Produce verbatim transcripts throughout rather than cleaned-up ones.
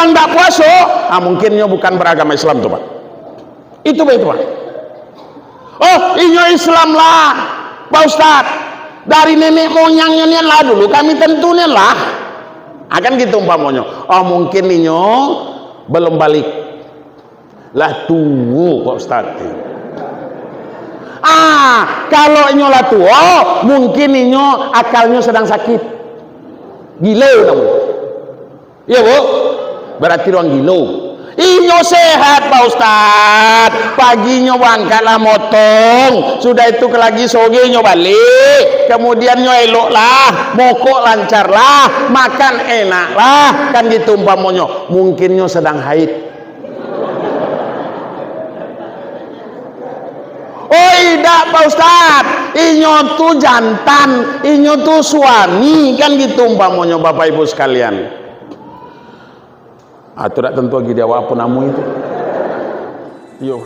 Yang ndak puaso, ah, mungkin nyo bukan beragama Islam tu, Pak. Itu, Pak, itu, Pak. Oh, inyo Islam lah, Pak Ustaz. Dari nenek moyang nyo nian lah dulu, kami tentu nian lah. Ah, kan gitu umpamonyo. Oh, mungkin inyo belum balik. Lah tuo, Pak Ustaz. Ah, kalau inyo lah tuo, mungkin inyo akalnyo sedang sakit. Gilo namonyo. Iyo, Bu? Berarti urang gilo. Inyo sehat, Pak Ustaz. Paginyo bangkaklah motong. Sudah itu ke lagi sore nyo balik. Kemudian nyo eloklah. Mokok lancarlah. Makan enaklah. Kan gitu umpamonyo. Mungkin nyo sedang haid. Oh, indak, Pak Ustaz. Inyo tu jantan, inyo tu suami, kan gitu umpamonyo, Bapak Ibu sekalian. Ah, tu dak tentu lagi di awak apo namo itu. Yo.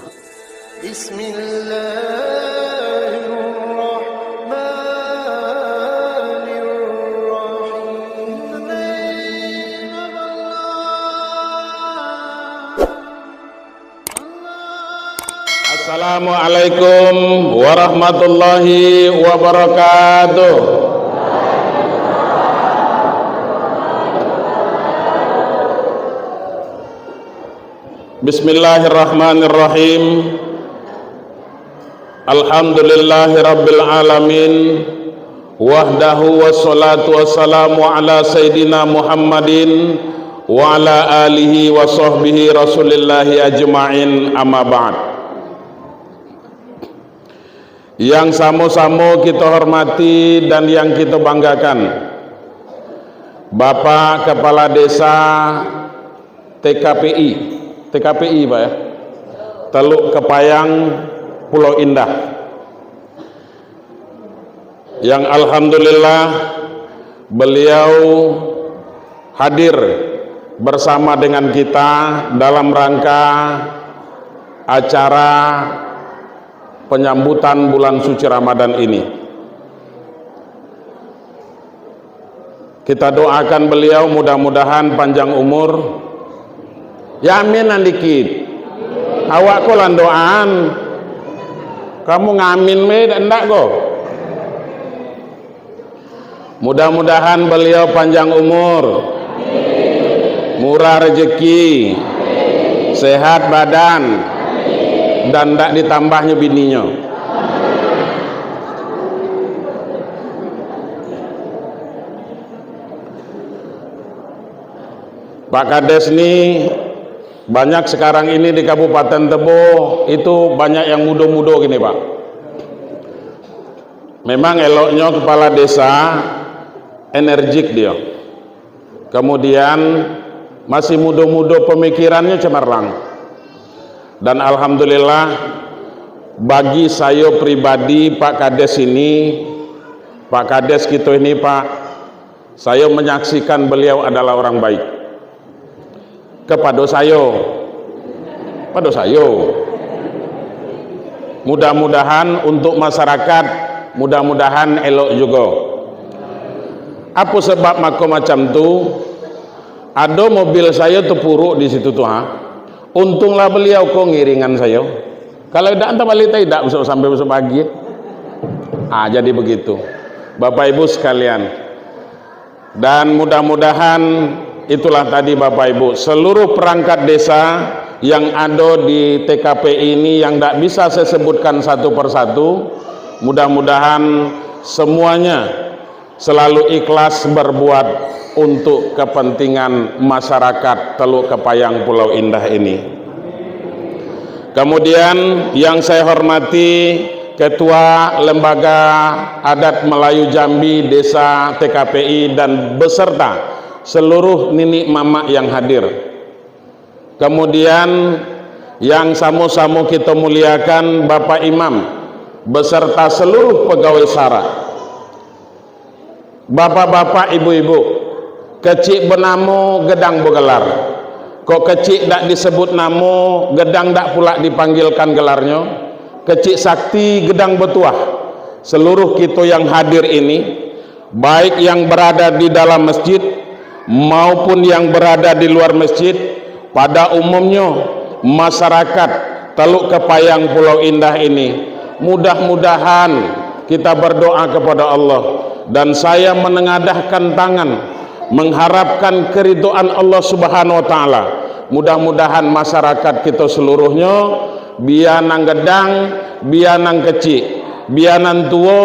Bismillahirrahmanirrahim. Assalamualaikum warahmatullahi wabarakatuh. Bismillahirrahmanirrahim. Alhamdulillahirabbil alamin. Wahdahu, wassalatu wassalamu ala sayyidina Muhammadin wa ala alihi wa sahbihi rasulillahi ajma'in, amma ba'd. Yang samo-samo kito hormati dan yang kito banggakan, Bapak Kepala Desa T K P I, T K P I, Pak, ya, Teluk Kepayang, Pulau Indah, yang alhamdulillah beliau hadir bersama dengan kita dalam rangka acara penyambutan bulan suci Ramadan ini. Kita doakan beliau mudah-mudahan panjang umur. Ya, amin nan dikit. Awak ko landoan. Kamu ngamin be, ndak ko? Mudah-mudahan beliau panjang umur, murah rezeki, sehat badan, dan ndak ditambahnyo bininyo. Pak Kades ni banyak sekarang ini di Kabupaten Tebo, itu banyak yang mudo-mudo gini, Pak. Memang eloknyo kepala desa energik dio. Kemudian masih mudo-mudo pemikirannyo cemerlang. Dan alhamdulillah, bagi sayo pribadi, Pak Kades ini, Pak Kades kito ini, Pak, sayo menyaksikan beliau adalah orang baik. Kepado sayo. Pado sayo. Mudah-mudahan untuk masyarakat, mudah-mudahan elok jugo. Apo sebab mako macam tu? Ado mobil sayo tepuruk di situ tu, ha. Untunglah beliau ko ngiringan sayo. Kalau idak, antah balik tadi idak besok sampai besok pagi. Ah, jadi begitu. Bapak Ibu sekalian, dan mudah-mudahan itulah tadi, Bapak Ibu, seluruh perangkat desa yang ado di T K P I ini yang ndak bisa saya sebutkan satu persatu, mudah-mudahan semuanya selalu ikhlas berbuat untuk kepentingan masyarakat Teluk Kepayang Pulau Indah ini. Kemudian, yang saya hormati Ketua Lembaga Adat Melayu Jambi Desa T K P I dan beserta seluruh niniak mamak yang hadir. Kemudian, yang samo-samo kito muliakan Bapak Imam beserta seluruh pegawai sara. Bapak-bapak, ibu-ibu, kecik benamo, gedang begelar. Kok kecik dak disebut namo, gedang dak pulak dipanggilkan gelarnyo, kecik sakti, gedang betuah. Seluruh kito yang hadir ini, baik yang berada di dalam masjid maupun yang berada di luar masjid, pada umumnyo masyarakat Teluk Kepayang Pulau Indah ini, mudah-mudahan kita berdoa kepada Allah, dan saya menengadahkan tangan mengharapkan keridhaan Allah Subhanahu wa Ta'ala. Mudah-mudahan masyarakat kita seluruhnyo, bia nan gadang, bia nan kecik, bia nan tuo,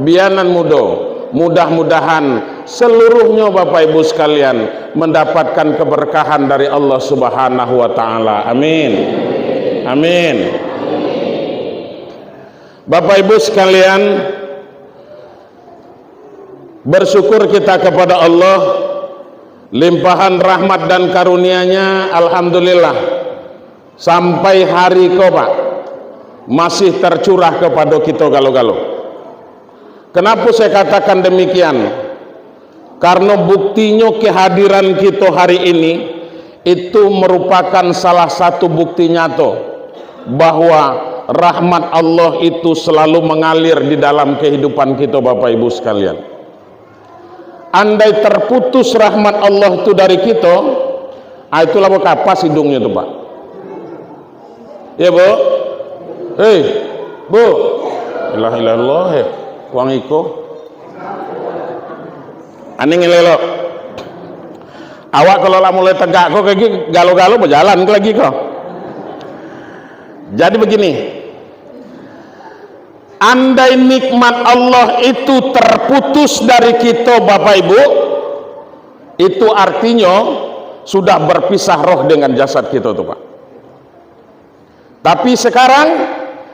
bia nan mudo, mudah-mudahan seluruhnyo, Bapak Ibu sekalian, mendapatkan keberkahan dari Allah Subhanahu wa Ta'ala. Amin. Amin. Bapak Ibu sekalian, bersyukur kita kepada Allah, limpahan rahmat dan karunia-Nya, alhamdulillah, sampai hari ko, Pak, masih tercurah kepada kita galo-galo. Kenapa saya katakan demikian? Karena buktinya kehadiran kita hari ini, itu merupakan salah satu bukti nyato bahwa rahmat Allah itu selalu mengalir di dalam kehidupan kita, Bapak Ibu sekalian. Andai terputus rahmat Allah tu dari kita, ah, itulah bakapas hidungnyo tu, Pak. Ya, Bu? Hei, Bu. Ilah, ilah, ilah, eh. Wang iko. Aning elok. Awak kalau lah mulai tegak ko, kaki galo-galo berjalan ke lagi ko. Jadi begini, andai nikmat Allah itu terputus dari kita, Bapak Ibu, itu artinya sudah berpisah roh dengan jasad kita tu, Pak. Tapi sekarang,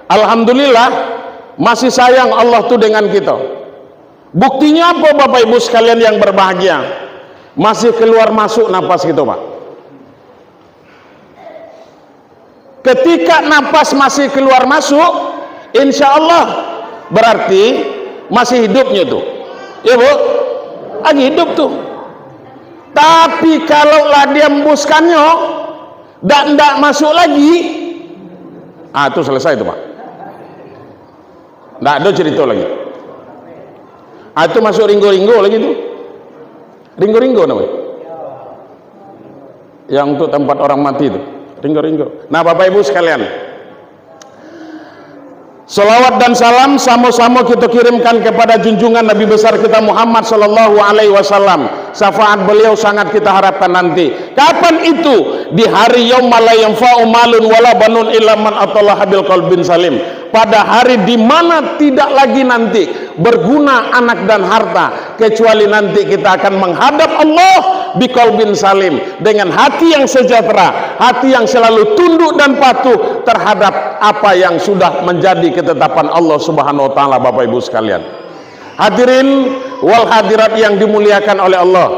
alhamdulillah, masih sayang Allah tu dengan kita. Buktinya apa, Bapak Ibu sekalian yang berbahagia? Masih keluar masuk napas kita, Pak. Ketika napas masih keluar masuk, insya Allah berarti masih hidupnya tu. Ya, Bu? Lagi hidup tu. Tapi kalau lah diembuskannyo, dak, ndak masuk lagi, ah, tu selesai tu, Pak. Ndak ada cerita lagi. Ah, tu masuk ringgo-ringgo lagi tu. Ringgo-ringgo namanya. Yang untuk tempat orang mati tu. Ringgo-ringgo. Nah, Bapak Ibu sekalian, salawat dan salam sama-sama kita kirimkan kepada junjungan Nabi besar kita Muhammad sallallahu alaihi wasallam. Syafaat beliau sangat kita harapkan nanti. Kapan itu? Di hari yauma la yanfa'u malun wala banun illa man atallaha bil qalbin salim. Pada hari di mana tidak lagi nanti berguna anak dan harta, kecuali nanti kita akan menghadap Allah biqalbin salim, dengan hati yang sejahtera, hati yang selalu tunduk dan patuh terhadap apa yang sudah menjadi ketetapan Allah Subhanahu wa Ta'ala, Bapak Ibu sekalian. Hadirin wal hadirat yang dimuliakan oleh Allah.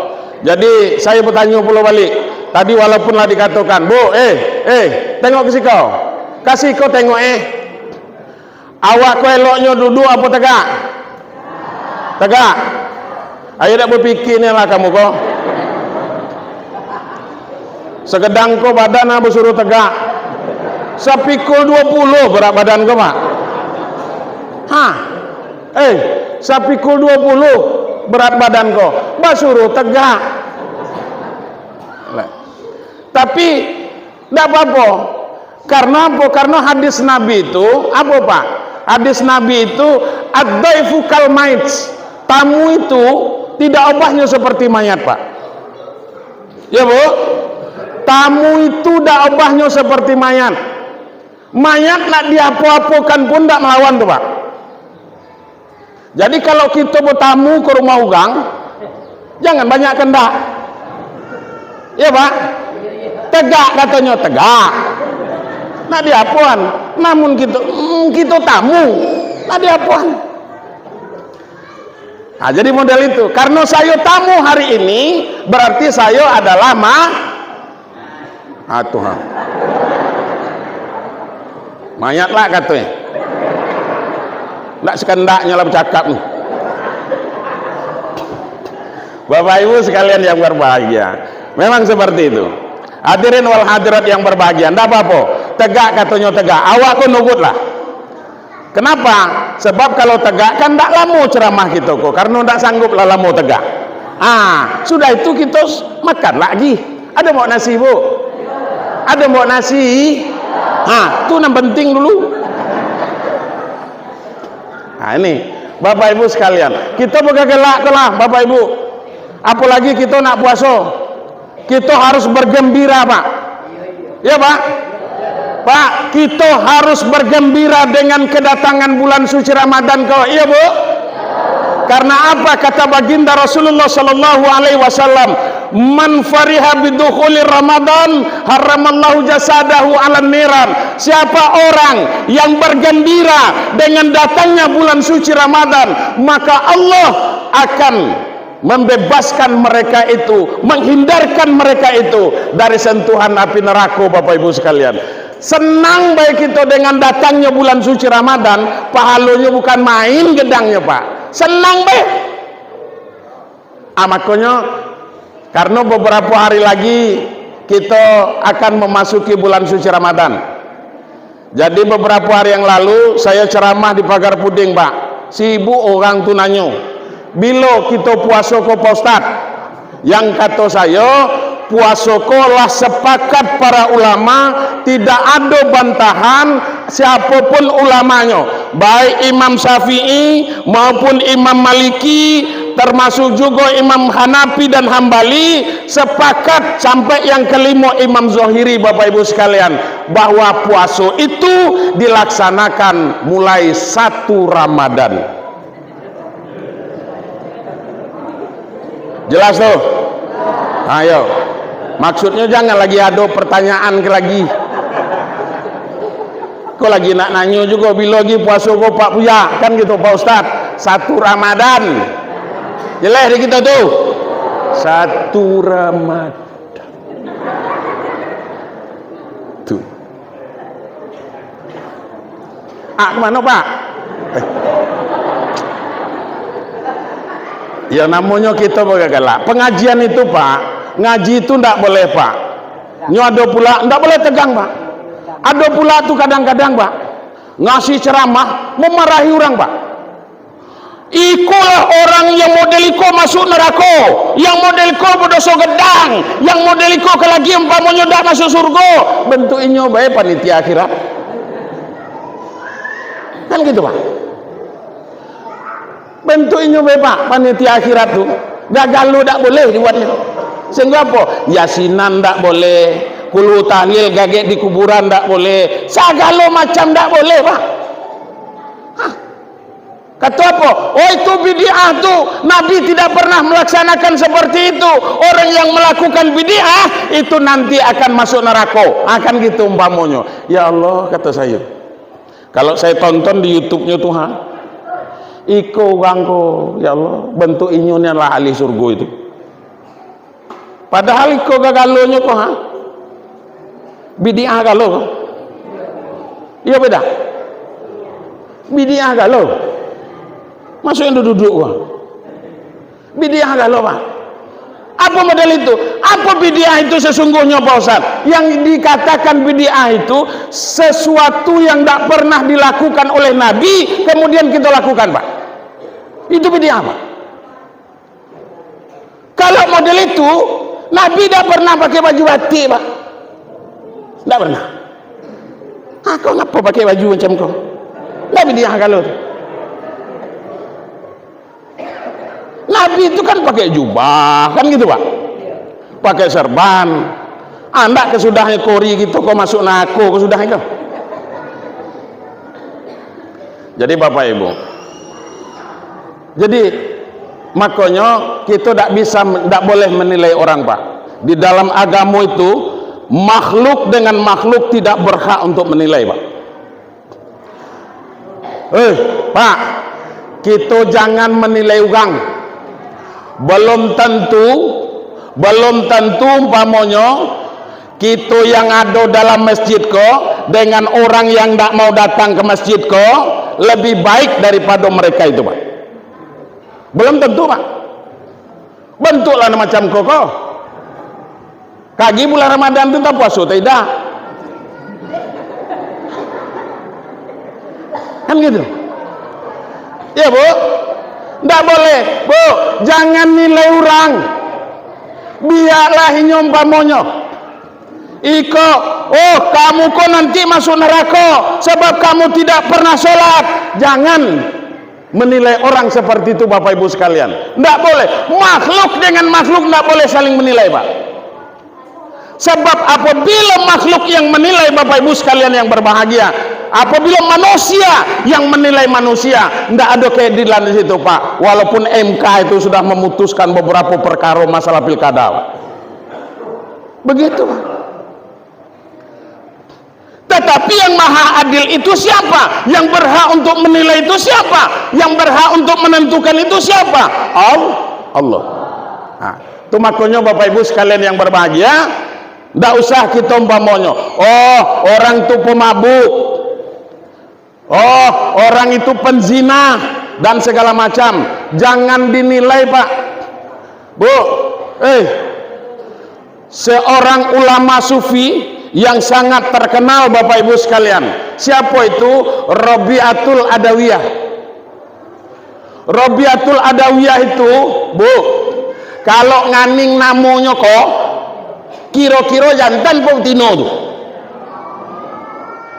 Jadi, saya bertanya pulo balik. Tadi walaupun lah dikatakan, "Bu, eh, eh, tengok ke siko. Ka siko tengok, eh." Awak ko eloknyo duduk apo tegak? Tegak. Ayo dak bapikir ni lah kamu ko. Sekedang ko badan ah basuruh tegak. Sapikul dua puluh berat badan ko, Pak. Ha. Eh, sapikul dua puluh berat badan ko. Basuruh tegak. Lah. Tapi, ndak apa-apa. Karena apa? Karena hadis Nabi itu, apa, Pak? Hadis Nabi itu, "Ad-daifu kal mait." Tamu itu tidak obahnyo seperti mayat, Pak. Ya, Bu? Tamu itu ndak obahnyo seperti mayat. Mayat nak diapo-apokan pun ndak melawan tu, Pak. Jadi, kalau kito batamu ka rumah urang, jangan banyak kandak. Iyo, Pak? Tegak katonyo, tegak. Nak diapoan? Namun kito, mm, kito tamu. Nak diapoan? Nah, jadi model itu. Karena sayo tamu hari ini, berarti sayo adalah ma-, Ah, tu, ha. Mayat lah kato, eh. Ndak sekendaknyo lah bacakap ni. Bapak Ibu sekalian yang berbahagia, memang seperti itu. Hadirin wal hadirat yang berbahagia, ndak apa-apa. Tegak katonyo tegak, awak ko nurut lah. Kenapa? Sebab kalau tegak kan ndak lamo ceramah kito ko, karena ndak sanggup lah lamo tegak. Ah, sudah itu kito s-, makan lagi. Ado mbaok nasi, Bu? Ado mbaok nasi? Ha, tu nan penting dulu. Nah, ini, Bapak Ibu sekalian, kito bagagalak tu lah, Bapak Ibu. Apolagi kito nak puaso. Kito harus bergembira, Pak. Ya, Pak? Pak, kito harus bergembira dengan kedatangan bulan suci Ramadan ko. Iya, Bu? Karena apa? Kata baginda Rasulullah sallallahu alaihi wasallam, "Man fariha bidukhuli Ramadan, haramallahu jasadahu alan niran." Siapa orang yang bergembira dengan datangnya bulan suci Ramadan, maka Allah akan membebaskan mereka itu, menghindarkan mereka itu dari sentuhan api neraka, Bapak Ibu sekalian. Senang bae kito dengan datangnyo bulan suci Ramadan, pahalonyo bukan main gedangnyo, Pak. Senang bae. Ah, makonyo, karena beberapa hari lagi kito akan memasuki bulan suci Ramadan. Jadi, beberapa hari yang lalu, saya ceramah di Pagar Puding, Pak. Sibuk orang tu nanyo, "Bilo kito puaso ko, Pak Ustaz?" Yang kato sayo, puaso ko lah sepakat para ulama, tidak ado bantahan siapopun ulamanyo, baik Imam Syafi'i maupun Imam Maliki, termasuk jugo Imam Hanafi dan Hambali, sepakat sampai yang kelimo Imam Zohiri, Bapak Ibu sekalian, bahwa puaso itu dilaksanakan mulai satu Ramadan. Jelas tu? Ayo. Maksudnyo jangan lagi ado pertanyaan ke lagi. Ko lagi nak nanyo jugo, "Bilo lagi puaso ko, Pak Buya?" Kan gitu, Pak Ustaz. Satu Ramadan. Jelas di kito tu? Satu Ramadan. Tu. Ah, kemano, Pak? Eh. Ya, namonyo kito bagagalak. Pengajian itu, Pak, ngaji itu ndak boleh, Pak. Nyo ado pula, ndak boleh tegang, Pak. Ado pula tu kadang-kadang, Pak, ngasih ceramah, memarahi urang, Pak. Ikolah orang yang model iko masuk nerako, yang model iko berdoso gedang, yang model iko ka lagi umpamonyo dak masuk surgo. Bentuk inyo bae panitia akhirat. Kan gitu, Pak. Bentuk inyo bae, Pak, panitia akhirat tu. Gagalo dak boleh dibuatnyo. Sehingga apo? Yasinan dak boleh, kulu tahlil gagek di kuburan dak boleh, sagalo macam dak boleh, Pak. Hah. Kato apo? Oh, itu bid'ah tu. Nabi tidak pernah melaksanakan seperti itu. Orang yang melakukan bid'ah, itu nanti akan masuk neraka. Akan gitu umpamonyo. Ya Allah, kato sayo. Kalau sayo tonton di YouTube-nyo tu, ha. Iko urang ko, ya Allah, bentuk inyo ni adalah ahli surgo itu. Padahal iko gagalonyo ko, ha? Bidiah galo ko. Iyo, beda. Bidiah galo. Masuk yang duduk ko. Bidiah galo, Pak. Apa model itu? Apa bidiah itu sesungguhnya, Pak Ustaz? Yang dikatakan bidiah itu sesuatu yang tidak pernah dilakukan oleh Nabi, kemudian kita lakukan, Pak. Itu bidiah, Pak. Kalau model itu, Nabi dak pernah pakai baju batik, Pak. Dak pernah. Ah, kau ngapa pakai baju macam kau? Dak bidiah kalau tu. Nabi itu kan pakai jubah, kan gitu, Pak. Pakai serban. Ah, ndak kesudahnyo kori gitu, kau masuk neraka kesudahnyo. Jadi, Bapak Ibu, jadi, makonyo, kito dak bisa, dak boleh menilai orang, Pak. Di dalam agamo itu, makhluk dengan makhluk tidak berhak untuk menilai, Pak. Eh, Pak, kito jangan menilai urang. Belum tentu, belum tentu umpamonyo, kito yang ado dalam masjid ko, dengan orang yang ndak mau datang ke masjid ko, lebih baik daripado mereka itu, Pak. Belum tentu, Pak. Bentuklah macam ko, ko. Kagi bulan Ramadan tu tapuaso atau tidak? Kan gitu. Ya, Bu? Ndak boleh, Bu. Jangan nilai urang. Bialah inyo umpamonyo. Iko, "Oh, kamu ko nanti masuk neraka, sebab kamu tidak pernah sholat." Jangan menilai orang seperti itu, Bapak Ibu sekalian. Ndak boleh. Makhluk dengan makhluk ndak boleh saling menilai, Pak. Sebab apabila makhluk yang menilai, Bapak Ibu sekalian yang berbahagia, apabila manusia yang menilai manusia, ndak ada keadilan di situ, Pak. Walaupun M K itu sudah memutuskan beberapa perkara masalah pilkada, Pak. Begitu, Pak. Tetapi yang maha adil itu siapa? Yang berhak untuk menilai itu siapa? Yang berhak untuk menentukan itu siapa? Al-, Allah. Nah, itu makonyo Bapak Ibu sekalian yang berbahagia, ndak usah kita umpamonyo, "Oh, orang tu pemabuk. Oh, orang itu penzina," dan segala macam. Jangan dinilai, Pak. Bu, eh, seorang ulama sufi yang sangat terkenal, Bapak Ibu sekalian. Siapa itu? Rabi'atul Adawiyah. Rabi'atul Adawiyah itu, Bu, kalau nganing namonyo ko, kiro-kiro jantan po batino tu?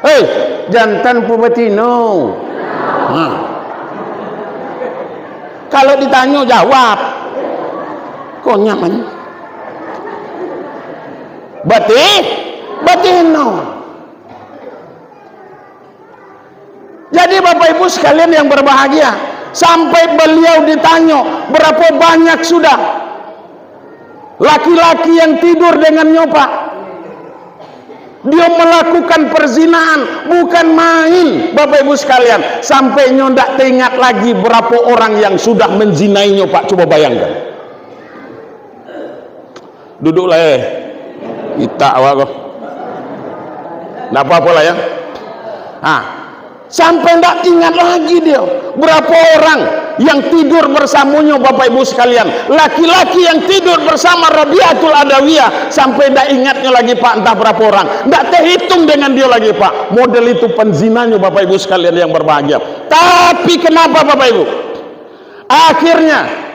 Hei, jantan po batino? Ha. Kalau ditanyo, jawab. Konyol, man. Bati-, batino. Jadi, Bapak Ibu sekalian yang berbahagia, sampai beliau ditanyo, "Berapa banyak sudah laki-laki yang tidur dengannya, Pak? Dia melakukan perzinahan, bukan main, Bapak Ibu sekalian." Sampai nyo ndak teringat lagi berapa orang yang sudah menzinainya, Pak. Coba bayangkan. Duduklah, eh. Itak awak ko. Ndak apa-apalah, ya. Ah, sampai ndak ingat lagi dia. Berapa orang yang tidur bersamonyo, Bapak Ibu sekalian. Laki-laki yang tidur bersama Rabi'atul Adawiyah, sampai ndak ingatnya lagi, Pak, entah berapa orang. Ndak terhitung dengan dia lagi, Pak. Model itu penzinanyo, Bapak Ibu sekalian yang berbahagia. Tapi kenapa, Bapak Ibu? Akhirnya,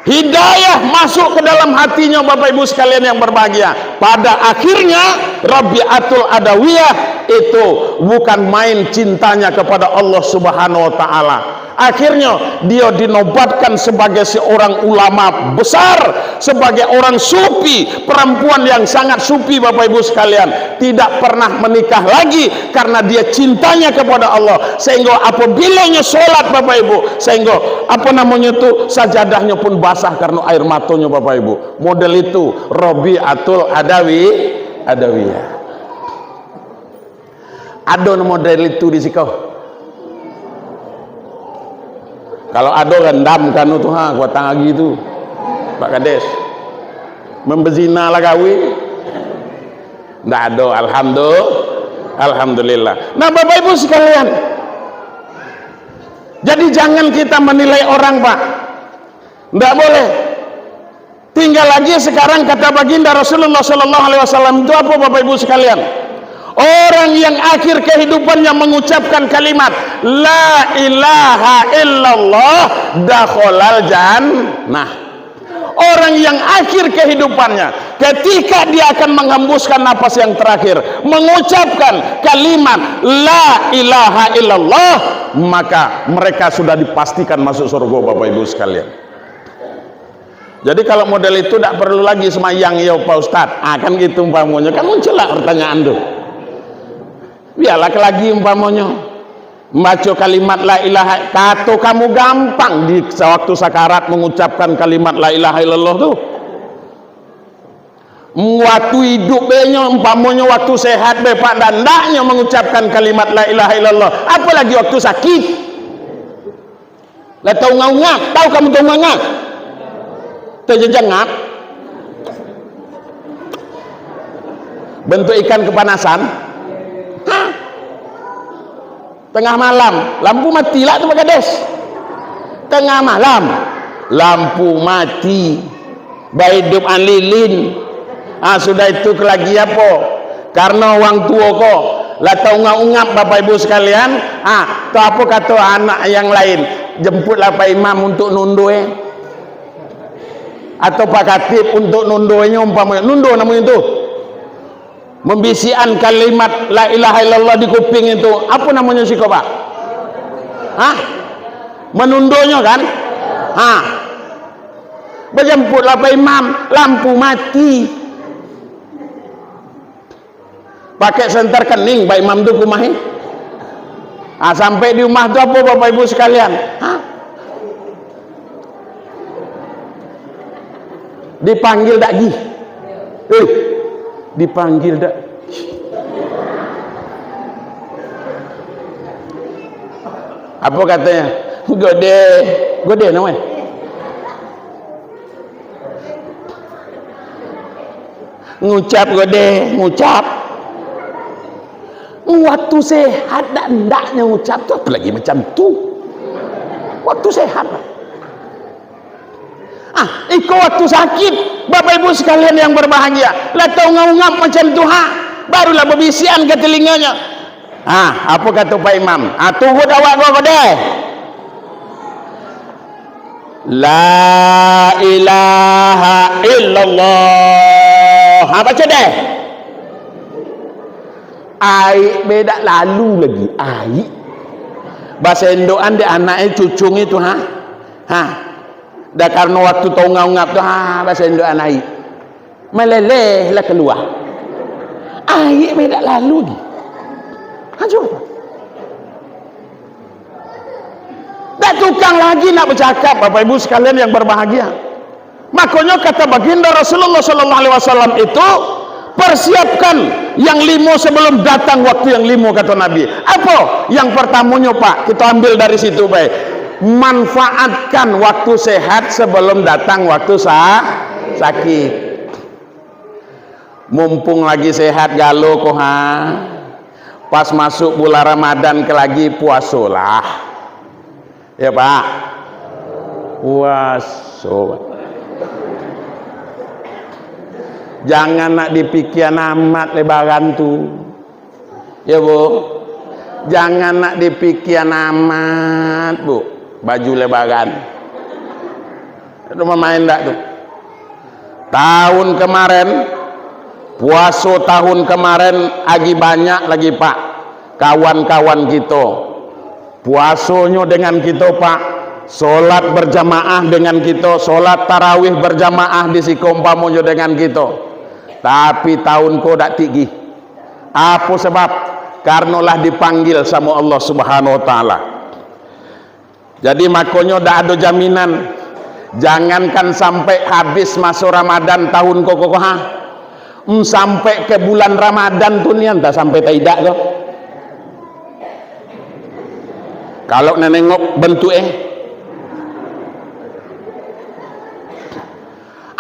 hidayah masuk ke dalam hatinya, Bapak Ibu sekalian yang berbahagia. Pada akhirnya, Rabi'atul Adawiyah itu bukan main cintanya kepada Allah Subhanahu wa Ta'ala. Akhirnya, dia dinobatkan sebagai seorang ulama besar, sebagai orang sufi, perempuan yang sangat sufi, Bapak Ibu sekalian, tidak pernah menikah lagi karena dia cintanya kepada Allah. Sehingga apabilanya sholat, Bapak Ibu, sehingga, apa namanya tu, sajadahnyo pun basah karena air matonyo, Bapak Ibu. Model itu Rabi'atul Adawi, Adawiyah. Ado model itu di siko? Kalau ado, rendam kanu tu, ha, kuatang agi tu, Pak Kades. Membezina lah gawe. Ndak ado, alhamdulillah. Alhamdulillah. Nah, Bapak Ibu sekalian, jadi jangan kita menilai orang, Pak. Ndak boleh. Tinggal lagi sekarang kata baginda Rasulullah sallallahu alaihi wasallam itu apa, Bapak Ibu sekalian? Orang yang akhir kehidupannya mengucapkan kalimat, "La ilaha illallah," dakhalal jannah. Orang yang akhir kehidupannya, ketika dia akan menghembuskan napas yang terakhir, mengucapkan kalimat, "La ilaha illallah," maka mereka sudah dipastikan masuk surga, Bapak Ibu sekalian. Jadi, kalau model itu, ndak perlu lagi semayang, yo, Pak Ustaz. Ah, kan gitu umpamonyo. Kan muncul lah pertanyaan tu. Biarlah ke lagi umpamonyo. Membaca kalimat la ilaha, kato kamu gampang di waktu sakarat mengucapkan kalimat la ilaha illallah tu. Waktu iduik be nyo, umpamonyo waktu sehat be, Pak, ndak, ndaknyo mengucapkan kalimat la ilaha illallah. Apalagi waktu sakit. Lah taungap-ungap, tahu kamu taungap-ungap? Tajajangap. Bentuk ikan kepanasan. Hah? Tengah malam, lampu mati lah tu, Pak Kades. Tengah malam, lampu mati. Baiduik an lilin. Ah, sudah itu ke lagi apo? Karena urang tuo ko, lah taungap-ungap, Bapak Ibu sekalian. Ah, tu apo kato anak yang lain? Jemputlah Pak Imam untuk nundo, eh. Atau Pak Khatib untuk nundo, nyo umpamonyo. Nundo namonyo tu. Mambisiakan kalimat la ilaha illallah di kuping itu. Apo namonyo siko, Pak? Hah? Manundonyo, kan? Ha. Bajemputlah Pak Imam, lampu mati. Pakai senter kening, Pak Imam tu ka umah, eh. Ah, sampai di umah tu apo, Bapak Ibu sekalian? Hah? Dipanggil dak gi? Eh, dipanggil dak? Apo katonyo? Gode, gode namonyo. Ngucap gode, ngucap. Waktu sehat dak ndaknyo ngucap tu, apolai macam tu. Waktu sehat. Ah, iko waktu sakik, Bapak Ibu sekalian yang berbahagia. Lah taungap-ungap macam tu, ha? Barulah babisiakan ka talingonyo. Ah, apo kato Pak Imam? Ah, turut awak ko, ko deh. La ilaha illallah. Ha, baco deh. Aik be dak lalu lagi. Aik. Basendokan dek anak e, cucung itu, ha? Ha. Dah karano waktu taungap-ungap tu, ha, basendokan aik. Maleleh lah kalua. Aik be dak lalu lagi. Ajo. Dak tukang lagi nak bacakap, Bapak Ibu sekalian yang berbahagia. Makonyo kata baginda Rasulullah sallallahu alaihi wasallam itu, "Persiapkan yang limo sebelum datang waktu yang limo," kato Nabi. Apo? Yang pertamonyo, Pak, kito ambil dari situ bae. Manfaatkan waktu sehat sebelum datang waktu sa-, sakit. Mumpung lagi sehat galo ko, ha. Pas masuk bulan Ramadan ka lagi, puasolah. Ya, Pak? Puaso, Pak. Jangan nak dipikian amat lebaran tu. Ya, Bu? Jangan nak dipikian amat, Bu. Baju lebaran. Itu mamain dak tu? Tahun kemarin, puaso tahun kemarin agi banyak lagi, Pak. Kawan-kawan kito. Puasonyo dengan kito, Pak. Solat berjamaah dengan kito. Solat tarawih berjamaah di siko umpamonyo dengan kito. Tapi tahun ko dak tigih. Apo sabab? Karano lah dipanggil samo Allah Subhanahu wa Ta'ala. Jadi, makonyo dak ado jaminan. Jangankan sampai habis maso Ramadan tahun ko, ko, ko, ha. Em, sampai ka bulan Ramadan tu nian, antah sampai atau idak ko. Kalau nak nengok bantuak, eh.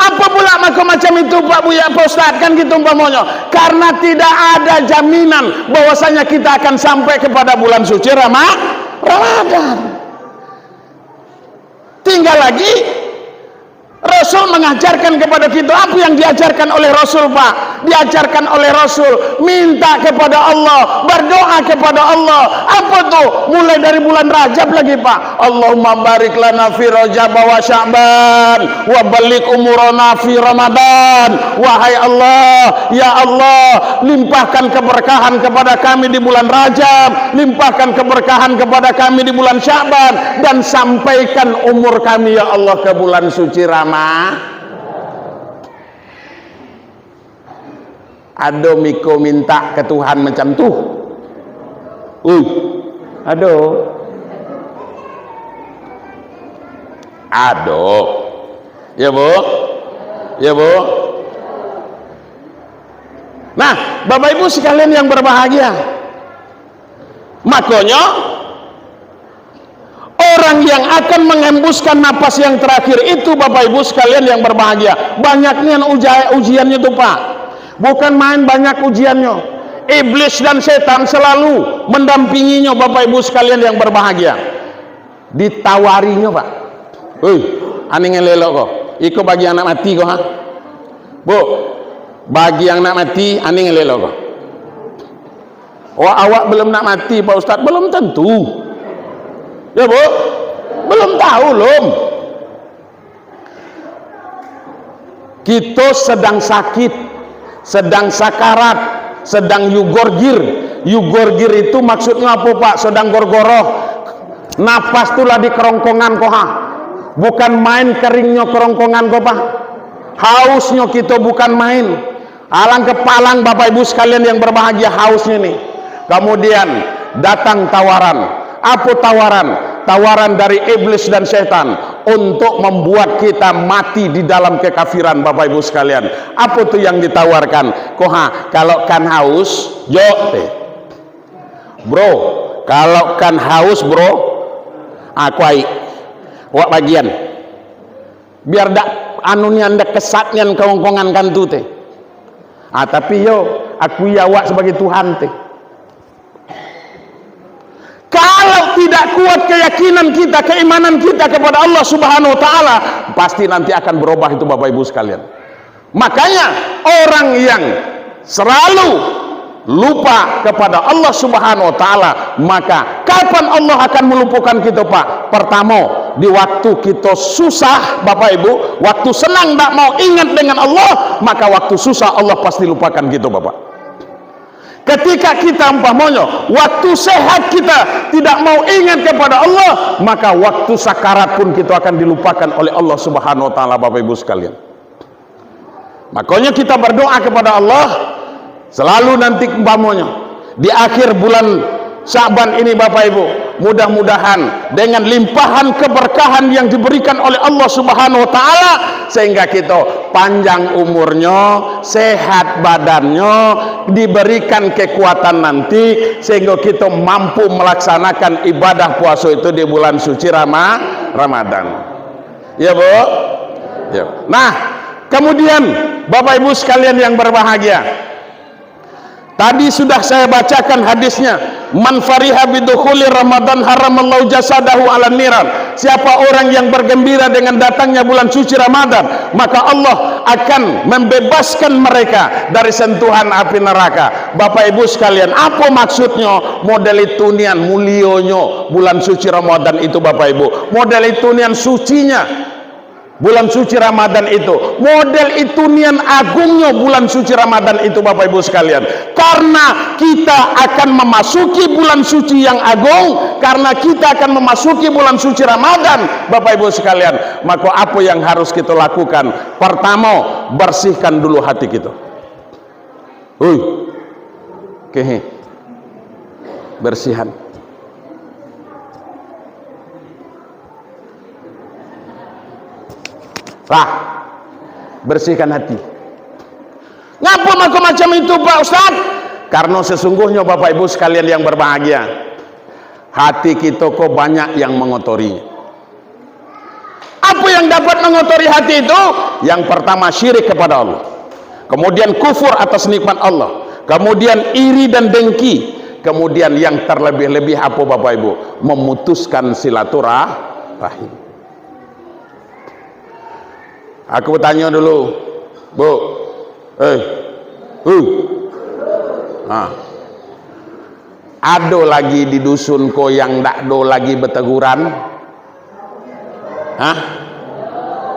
Apo pula mako macam itu, Pak Buya, Pak Ustaz, kan gitu umpamonyo? Karena tidak ada jaminan bahwasanya kita akan sampai kepada bulan suci Rama-, Ramadan. Tinggal lagi, Rasul mengajarkan kepada kita, apa yang diajarkan oleh Rasul, Pak? Diajarkan oleh Rasul, minta kepada Allah, berdoa kepada Allah. Apa tu? Mulai dari bulan Rajab lagi, Pak. Allahumma barik lana fi Rajab wa Sya'ban, wa balligh umurana fi Ramadan. Wahai Allah, ya Allah, limpahkan keberkahan kepada kami di bulan Rajab, limpahkan keberkahan kepada kami di bulan Sya'ban, dan sampaikan umur kami, ya Allah, ke bulan suci Rama-, Ado miko minta ka Tuhan macam tu? Ui, ado. Ado. Ya, Bu? Ya, Bu? Nah, Bapak Ibu sekalian yang berbahagia, makonyo, orang yang akan menghembuskan napas yang terakhir itu, Bapak Ibu sekalian yang berbahagia, banyak nian uja-, ujiannya tu, Pak. Bukan main banyak ujiannya. Iblis dan setan selalu mendampinginya, Bapak Ibu sekalian yang berbahagia. Ditawarinyo, Pak. "Hei, aning elok ko. Iko bagi anak mati ko, ha? Bu, bagi anak mati, aning elok ko." Oh, awak belum nak mati, Pak Ustaz? Belum tentu. Ya, Bu? Belum tahu, lom. Kito sedang sakit, sedang sakarat, sedang yugorgir. Yugorgir itu maksudnyo apo, Pak? Sedang gorgoroh. Napas tu lah di kerongkongan ko, ha. Bukan main keringnyo kerongkongan ko, Pak. Hausnyo kito bukan main. Alang kapalang, Bapak Ibu sekalian yang berbahagia, hausnyo ni. Kemudian datang tawaran. Apo tawaran? Tawaran dari iblis dan setan untuk membuat kita mati di dalam kekafiran, Bapak Ibu sekalian. Apo tu yang ditawarkan? Ko ha, kalau kan haus, jok teh. Bro, kalau kan haus, bro, ah, kuaik. Wak bagian. Biar dak anu nian, dak kesat nian kaungkongan kan tu teh. Ah, tapi yo, akui awak sebagai Tuhan teh. Kalau tidak kuat keyakinan kita, keimanan kita kepada Allah Subhanahu wa Ta'ala, pasti nanti akan berubah itu, Bapak Ibu sekalian. Makanya, orang yang selalu lupa kepada Allah Subhanahu wa Ta'ala, maka kapan Allah akan melupakan kita, Pak? Pertamo, di waktu kita susah, Bapak Ibu, waktu senang, tak mau ingat dengan Allah, maka waktu susah Allah pasti lupakan kita, Bapak. Ketika kita, umpamonyo, waktu sehat kita tidak mau ingat kepada Allah, maka waktu sakarat pun kita akan dilupakan oleh Allah Subhanahu wa Ta'ala, Bapak Ibu sekalian. Makonyo kita berdoa kepada Allah selalu nanti, umpamonyo di akhir bulan Sya'ban ini, Bapak Ibu, mudah-mudahan dengan limpahan keberkahan yang diberikan oleh Allah Subhanahu wa Ta'ala, sehingga kita panjang umurnyo, sehat badannyo, diberikan kekuatan nanti, sehingga kita mampu melaksanakan ibadah puasa itu di bulan suci Rama-, Ramadan. Ya, Bu? Ya. Nah, kemudian, Bapak Ibu sekalian yang berbahagia, tadi sudah saya bacakan hadisnya, "Man fariha bidukhuli Ramadan haramallahu jasadahu ala niran." Siapa orang yang bergembira dengan datangnya bulan suci Ramadan, maka Allah akan membebaskan mereka dari sentuhan api neraka. Bapak Ibu sekalian, apa maksudnya model itu nian mulionyo bulan suci Ramadan itu, Bapak Ibu? Model itu nian sucinya bulan suci Ramadan itu. Model itu nian agungnyo bulan suci Ramadan itu, Bapak Ibu sekalian. Karena kita akan memasuki bulan suci yang agung, karena kita akan memasuki bulan suci Ramadan, Bapak Ibu sekalian. Maka apa yang harus kita lakukan? Pertamo, bersihkan dulu hati kita. Hui. Kehe. Bersihan. Lah. Bersihkan hati. Ngapa mako macam itu, Pak Ustaz? Karena sesungguhnya, Bapak Ibu sekalian yang berbahagia, hati kita ko banyak yang mengotori. Apa yang dapat mengotori hati itu? Yang pertama, syirik kepada Allah. Kemudian, kufur atas nikmat Allah. Kemudian, iri dan dengki. Kemudian, yang terlebih-lebih apa, Bapak Ibu? Memutuskan silaturahim. Aku bertanya dulu, Bu. Eh. Hu. Ha. Ado lagi di dusun ko yang ndak do lagi beteguran? Hah?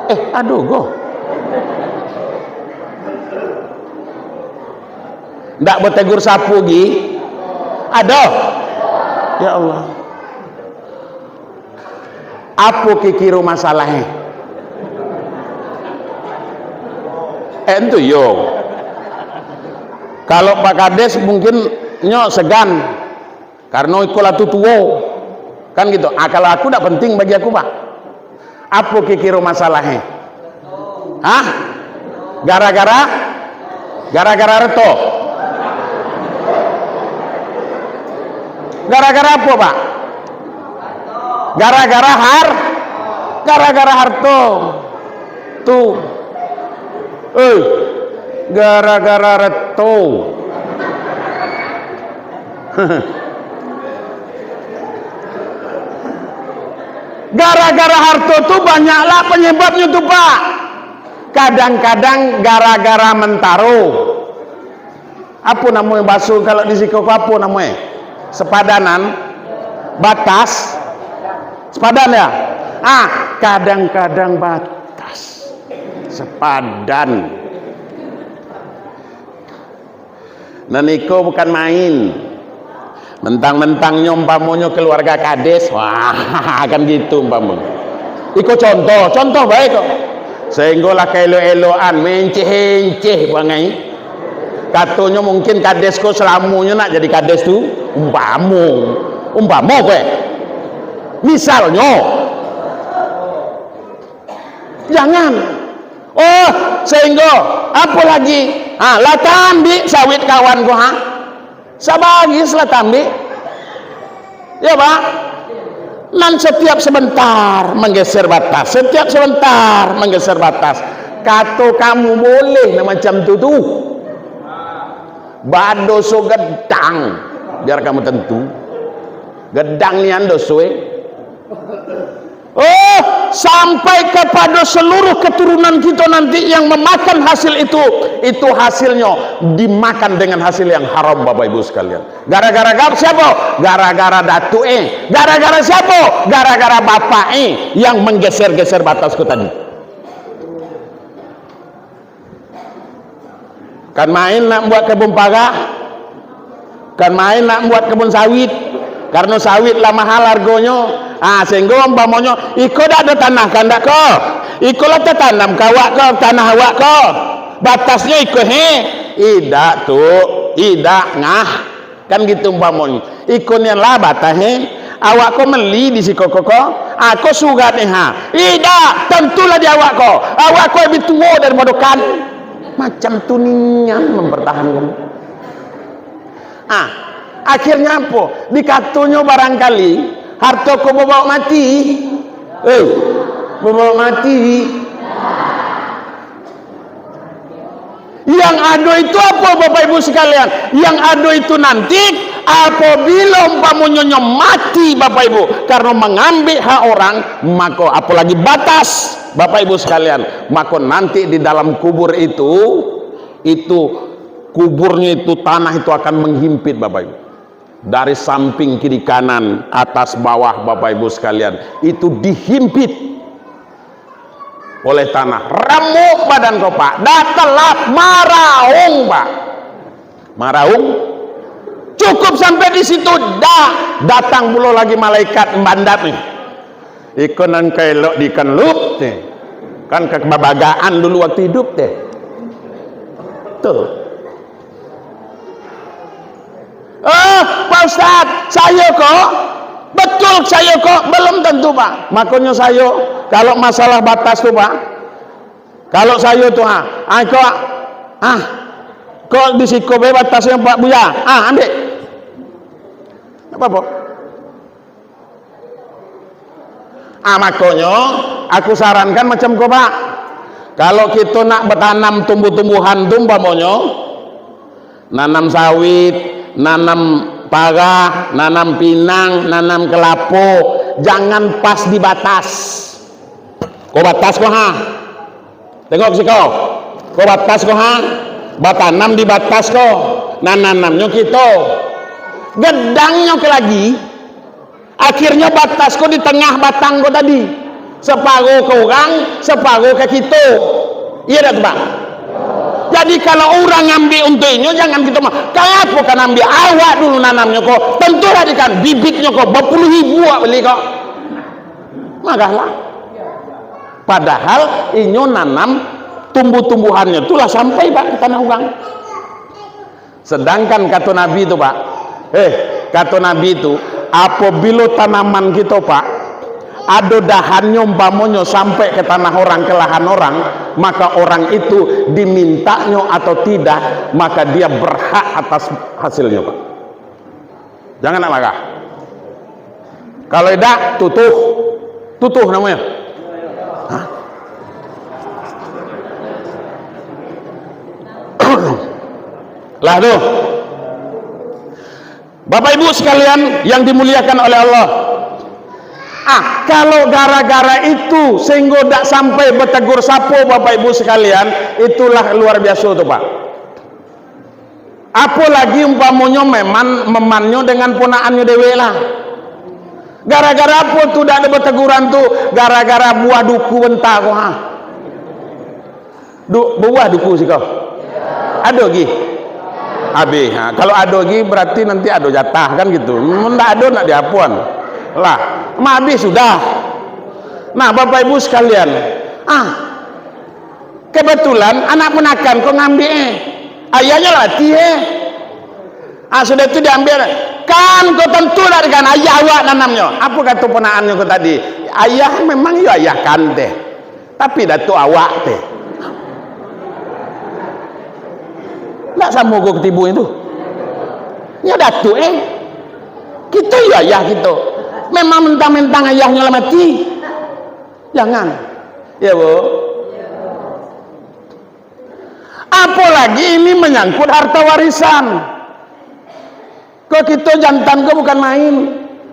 Eh, ado go. Ndak betegur sapu gi? Ado. Ya Allah. Apo kikiro masalahnyo? Eh, entu yo. Kalau Pak Kades mungkin nyo segan, karena iko lah tu tuo. Kan gitu. Ah, kalau aku ndak penting bagi aku, Pak. Apo kikiro masalahnyo? Hah? Gara-gara? Gara-gara reto? Gara-gara apo, Pak? Gara-gara har-, gara-gara harto. Tu. Eh, gara-gara reto. Gara-gara harto tu banyaklah penyebabnyo tu, Pak. Kadang-kadang gara-gara mentaro. Apo namonyo baso kalau di siko ko, apo namonyo? Sepadanan? Batas? Sepadan, ya? Ah, kadang-kadang batas. Sepadan. Nan iko bukan main. Mentang-mentangnyo umpamonyo keluarga kades, wah, kan gitu umpamonyo. Iko contoh, contoh bae kok. Sehinggolah kaelok-elokan, menceh-enceh bangai. Katonyo mungkin kades ko salamonyo nak jadi kades tu, umpamo. Umpamo ko, eh. Misalnyo. Jangan. Oh, sehinggo, apo lagi? Ha, lah taambiak sawit kawan ko, ha? Sabaris lah taambiak. Ya, Pak? Nan setiap sebentar menggeser batas, setiap sebentar menggeser batas. Kato kamu boleh nan macam tu tu. Badoso gedang, biar kamu tentu. Gedang nian doso, eh. Oh, sampai kepada seluruh keturunan kita nanti yang memakan hasil itu, itu hasilnyo dimakan dengan hasil yang haram, Bapak Ibu sekalian. Gara-gara gap siapa? Gara-gara datuk eh. Gara-gara siapa? Gara-gara bapak eh yang menggeser-geser batas ko tadi. Kan main nak buat kebun parah, kan main nak buat kebun sawit, karena sawit lah mahal hargonyo. Ah, sehingga umpamonyo, iko dak ado tanah kandak ko, iko lah tatanam ka awak ko, tanah awak ko, batasnyo iko he, idak tu, idak ngah. Kan gitu umpamonyo. Iko nian lah batah, eh. Awak ko meli di siko ko, ko. Ah, ko surat, eh, ha. Idak, tantulah di awak ko. Awak ko lebih tuo daripado kan. Macam tu nian mempertahankan. Ah, akhirnya apo? Dikatonyo barangkali, harto ko babaok mati. Eh, babaok mati. Yang ado itu apa, Bapak Ibu sekalian? Yang ado itu nanti, apabila umpamonyo nyo mati, Bapak Ibu, karena mangambik hak orang, mako apalagi batas, Bapak Ibu sekalian, mako nanti di dalam kubur itu, itu kuburnyo itu, tanah itu akan menghimpit, Bapak Ibu. Dari samping kiri kanan, atas bawah, Bapak Ibu sekalian, itu dihimpit oleh tanah. Ramuk badan ko, Pak. Dah telap, maraung, Pak. Maraung. Cukup sampai di situ, dah. Datang pulo lagi malaikat bandap ni. Iko nan ka elok di kan lup teh. Kan ka kebabagaan dulu waktu hidup teh. Tuh. Eh, Pak Ustaz, sayo ko, betul sayo ko, belum tentu, Pak. Makonyo sayo, kalau masalah batas tu, Pak, kalau sayo tu, ah, ah, ko, ah, ko di siko be batasnyo, Pak Buya, ah, ambek. Apa, Pak? Ah, makonyo, aku sarankan macam ko, Pak. Kalau kito nak batanam tumbuh-tumbuhan tu, umpamonyo, nanam sawit, nanam parah, nanam pinang, nanam kelapo, jangan pas di batas. Ko batas ko, ha. Tengok siko. Ko batas ko, ha. Batanam di batas ko. Nan nanamnyo kito. Gedangnyo ke lagi. Akhirnyo batas ko di tangah batang ko tadi. Saparo ka urang, saparo ka kito. Iya dak tu, Pak? Jadi, kalau urang ambiak untuak inyo, jangan kito ma-, kanapa kan ambiak awak dulu nanamnyo ko? Tantulah di kan bibitnyo ko, bapuluah ribu awak bali ko. Marahlah. Padahal inyo nanam tumbuh-tumbuhannyo tu lah sampai, Pak, ka tanah urang. Sedangkan kato Nabi tu, Pak, eh, kato Nabi tu, apabilo tanaman kito, Pak, ado dahannyo, umpamonyo sampai ka tanah orang, ka lahan orang, maka orang itu dimintanyo atau tidak, maka dia berhak atas hasilnyo, Pak. Jangan nak marah. Kalau idak, tutuh. Tutuh namonyo. Hah? Lah tu. Bapak Ibu sekalian yang dimuliakan oleh Allah. Ah, kalau gara-gara itu sehingga dak sampai bategur sapo, Bapak Ibu sekalian, itulah luar biasa tu, Pak. Apolagi umpamonyo meman, memannyo dengan ponakannyo dewek lah. Gara-gara apo tu dak ado bateguran tu? Gara-gara buah duku banta ko, ha. Du-, buah duku siko. Ado gi? Abih. Ha, kalau ado gi, berarti nanti ado jatah, kan gitu. Mun ndak ado, nak diapoan. Lah, mah abih sudah. Nah, Bapak Ibu sekalian, ah, kebetulan anak ponakan ko ngambiak, eh. Ayahnyo lah mati, eh. Ah, sudah tu diambiak. Kan ko tantu lah kan ayah awak nanamnyo. Apo kato ponakannyo ko tadi? Ayah memang yo ayah kan teh. Tapi datuak awak teh. Ndak samo ko katibo itu. Nyo datuak, eh. Kito yo ayah kito. Memang mentang-mentang ayahnyo lah mati. Jangan. Ya, Bu. Apolagi ini manyangkut harta warisan. Ko kito jantan ko bukan main.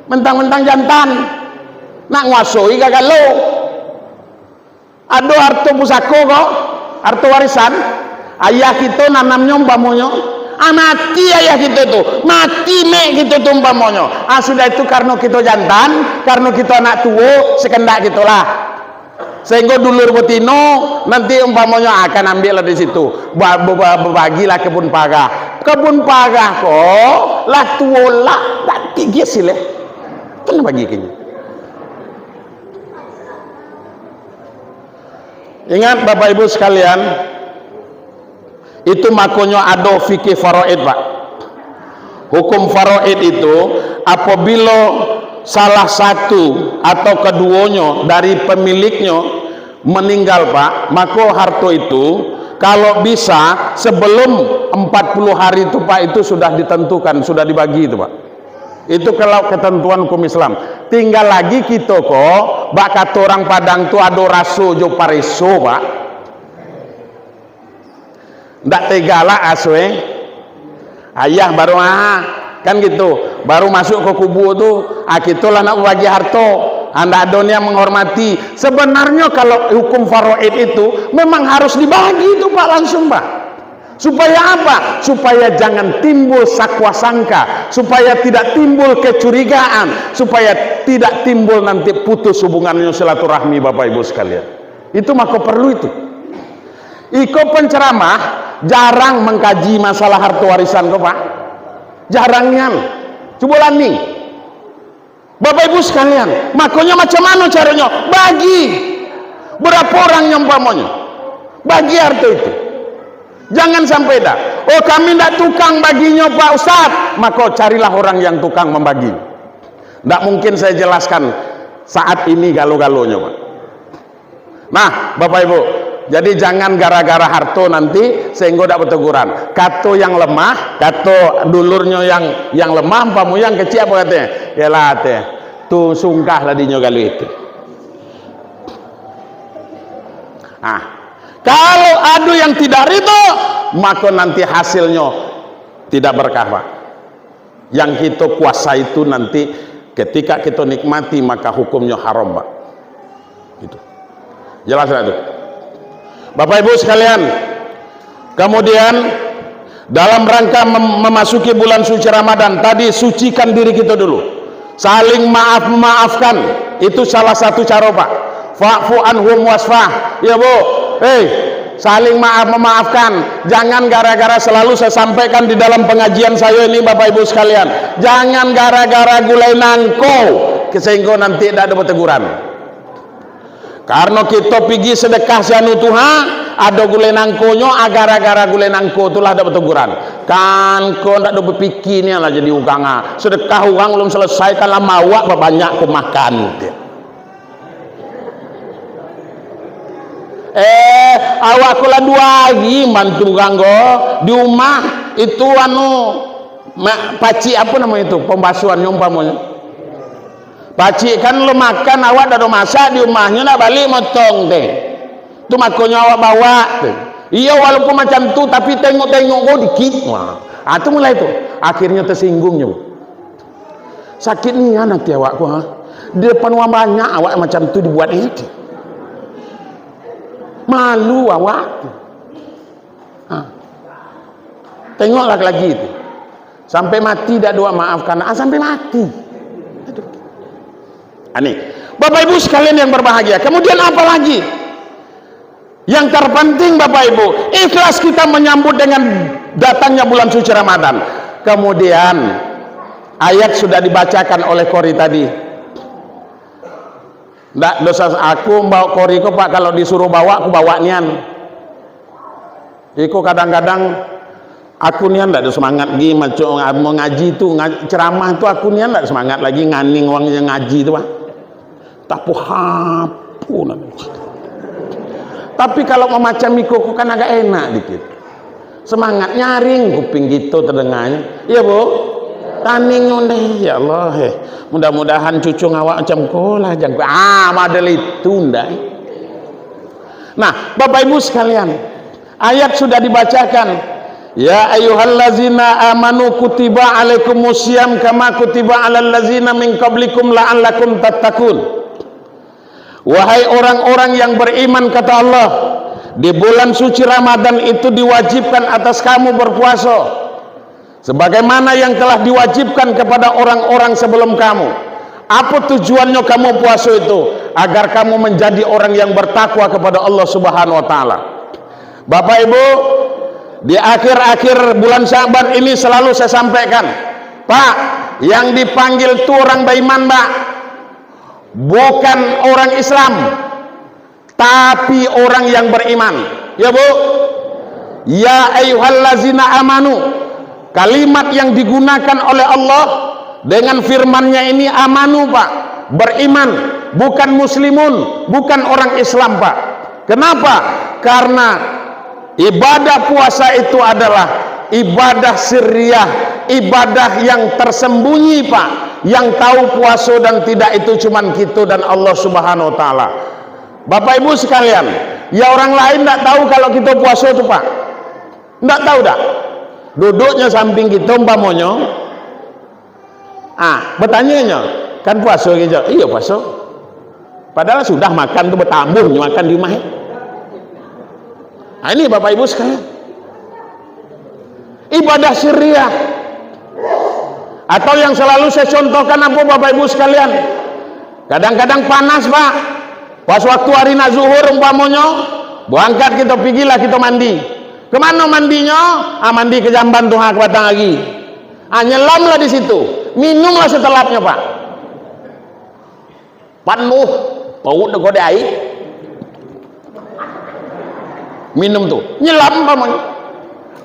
Mentang-mentang jantan. Nak nguasoi gagalo. Ado harto pusako ko, harto warisan. Ayah kito nanamnyo umpamonyo. Ah, mati ayah kito tu. Mati mek kito tu umpamonyo. Ah, sudah itu karano kito jantan, karano kito anak tuo, sakandak kito lah. Sahinggo dulur batino, nanti umpamonyo akan ambiaklah di situ. Ba-, ba-, ba-, babagilah kabun parah. Kabun parah ko, lah tuo lah, dak tigih sileh. Kan bagi ka inyo. Ingat, Bapak Ibu sekalian, itu makonyo ado fikih faraid, Pak. Hukum faraid itu, apabila salah satu atau keduonyo dari pemiliknyo meninggal, Pak, mako harto itu, kalau bisa, sebelum empat puluh hari itu, Pak, itu sudah ditentukan, sudah dibagi itu, Pak. Itu kalau ketentuan hukum Islam. Tinggal lagi kito ko, bak kato urang Padang tu, ado raso jo pareso, Pak. Ndak tega lah aso, eh. Ayah baru, ah, kan gitu. Baru masuk ke kubur tu, ah, kito lah nak bagi harto. Ah, ndak ado niat menghormati. Sebenarnyo kalau hukum faraid itu memang harus dibagi tu, Pak, langsung, Pak. Supaya apa? Supaya jangan timbul sakwa sangka, supaya tidak timbul kecurigaan, supaya tidak timbul nanti putus hubungannya silaturahmi, Bapak Ibu sekalian. Itu mako perlu itu. Iko penceramah jarang mengkaji masalah harta warisan ko, Pak. Jarang nian. Cubolah ni. Bapak Ibu sekalian, makonyo macam mano caronyo? Bagi. Barapo urang nyo umpamonyo? Bagi harto itu. Jangan sampai dah, "Oh, kami ndak tukang baginyo, Pak Ustaz." Mako carilah orang yang tukang membagi. Ndak mungkin saya jelaskan saat ini galo-galonyo, Pak. Nah, Bapak Ibu, jadi jangan gara-gara harto nanti sehinggo dak bateguran. Kato yang lemah, kato dulurnyo yang, yang lemah, umpamo yang kecik, apo katonyo? Yalah, teh, tu sungkahlah dinyo galo itu. Ah, kalau ado yang tidak ridho, mako nanti hasilnyo tidak berkah, Pak. Yang kito kuasai tu nanti, ketika kito nikmati, maka hukumnyo haram, Pak. Gitu. Jelas ndak tu? Bapak Ibu sekalian, kemudian dalam rangka mem-, memasuki bulan suci Ramadan, tadi sucikan diri kito dulu. Saling maaf-memaafkan, itu salah satu caro, Pak. Fa'fu anhum wasfah. Ya, Bu. Hei, saling maaf-memaafkan. Jangan gara-gara, selalu saya sampaikan di dalam pengajian saya ini, Bapak Ibu sekalian. Jangan gara-gara gulai nangko, sehinggo nanti dak ado bateguran. Karano kito pigi sedekah si anu tu, ha, ado gulai nangkonyo, ah, gara-gara gulai nangko tu lah dak bateguran. Kan ko ndak ado bapikir nian lah jadi urang, ah. Sedekah urang alun selesai, kan lah mawak babanyak ko makan. Eh, awak ko lah duo hari mantu urang ko di umah, itu anu, ma-, pacik apo namonyo tu, pembasuannyo umpamonyo. Pacik kan lo makan, awak dak ado masak di umahnyo, nak baliak motong teh. Tu makonyo awak bawa teh. Iyo, walaupun macam tu, tapi tengok-tengok ko dikit. Wah, ah, tu mulai tu. Akhirnyo tersinggung nyo. Sakit nian ati awak ko, ha. Di depan urang banyak awak macam tu dibuat itu. Malu awak. Ha. Tengoklah lagi tu. Sampai mati dak doa maafkan. Ah, sampai mati. Aduh. Ini, Bapak Ibu sekalian yang berbahagia. Kemudian apa lagi? Yang terpenting, Bapak Ibu, ikhlas kita menyambut dengan datangnya bulan suci Ramadan. Kemudian, ayat sudah dibacakan oleh qori tadi. Ndak dosa aku bawa qori ko, Pak, kalau disuruh bawa, aku bawa nian. Iko kadang-kadang aku nian ndak ada semangat lagi maco-, mengaji tu, nga-, ceramah tu aku nian ndak semangat lagi nganing wang yang ngaji tu, Pak. Tapuhapu nan. Tapi kalau mamacam iko ko kan agak enak dikit. Semangat nyaring kuping kito tedenganyo. Iya, Bu? Taning ondeh, ya Allah, eh. Mudah-mudahan cucung awak macam ko lah, jangko. Ah, model itu ndai. Nah, Bapak Ibu sekalian, ayat sudah dibacakan. "Ya ayyuhallazina amanu kutiba alaikumusiyam kama kutiba alal lazina min qablikum la'allakum tattaqun." Wahai orang-orang yang beriman, kata Allah, di bulan suci Ramadan itu diwajibkan atas kamu berpuasa, sebagaimana yang telah diwajibkan kepada orang-orang sebelum kamu. Apa tujuannya kamu puasa itu? Agar kamu menjadi orang yang bertakwa kepada Allah Subhanahu wa Ta'ala. Bapak Ibu, di akhir-akhir bulan Syaban ini selalu saya sampaikan, Pak, yang dipanggil tu orang beriman, Pak, bukan orang Islam, tapi orang yang beriman. Ya, Bu? Ya ayyuhallazina amanu. Kalimat yang digunakan oleh Allah dengan firman-Nya ini amanu, Pak. Beriman, bukan muslimun, bukan orang Islam, Pak. Kenapa? Karena ibadah puasa itu adalah ibadah sirriyah, ibadah yang tersembunyi, Pak. Yang tahu puasa dan tidak itu cuman kita dan Allah Subhanahu wa Ta'ala. Bapak Ibu sekalian, ya orang lain ndak tahu kalau kita puasa tu, Pak. Ndak tahu dak? Duduknya samping kita umpamonyo, ah, bertanyanya, "Kan puasa kita?" "Iya, puasa." Padahal sudah makan tu, bertambuh nyo makan di rumah. Nah, ini Bapak Ibu sekalian. Ibadah sirriyah. Atau yang selalu saya contohkan apa, Bapak Ibu sekalian? Kadang-kadang panas, Pak. Pas waktu hari nak zuhur umpamonyo, berangkat kita, pigilah kita mandi. Kemana mandinyo? Ah, mandi ke jamban tu, ha, ke batang ari. Ah, nyelamlah di situ. Minumlah setelapnya, Pak. Panuh paruik dek aia. Minum tu. Nyelam pamanyo.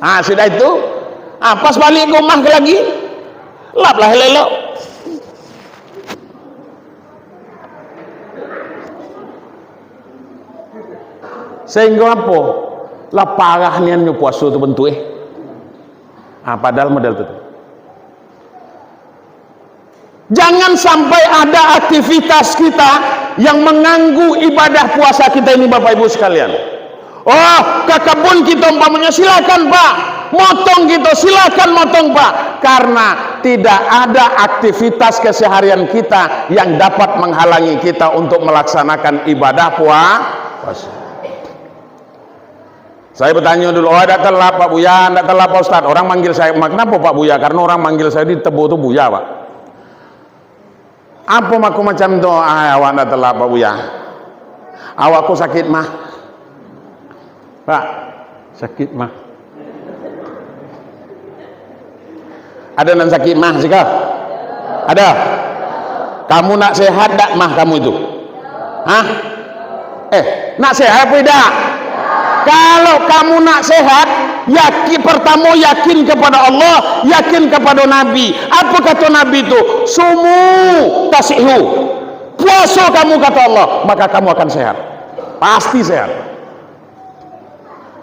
Ah, sudah itu, ah, pas balik ka rumah ka lagi, laplah elok-elok. Sehingga apo? Lah parah nian nyo puaso tu bantuak, eh. Ah, padahal model tu. Jangan sampai ada aktivitas kita yang mengganggu ibadah puasa kita ini, Bapak Ibu sekalian. Oh, ke kebun kita umpamanya, silakan, Pak. Motong kita, silakan motong, Pak. Karena tidak ada aktivitas keseharian kita yang dapat menghalangi kita untuk melaksanakan ibadah pua-, puasa. Saya bertanya dulu, "Oh, ndak telat, Pak Buya, ndak telat, Pak Ustaz." Orang manggil saya, "Ma-, kenapa, Pak Buya?" Karena orang manggil saya di Tebo tu Buya, Pak. "Apa mako macam tu?" "Ah, awak ndak telat, Pak Buya. Awak ko sakit mah." "Pak, sakit mah." Ada nan sakit mah siko? Ada? Kamu nak sehat dak mah kamu itu? Hah? Eh, nak sehat apa tidak? Kalau kamu nak sehat, yakin, pertama yakin kepada Allah, yakin kepada Nabi. Apa kata Nabi itu? "Sumu tasihu." Puasa kamu, kata Allah, maka kamu akan sehat. Pasti sehat.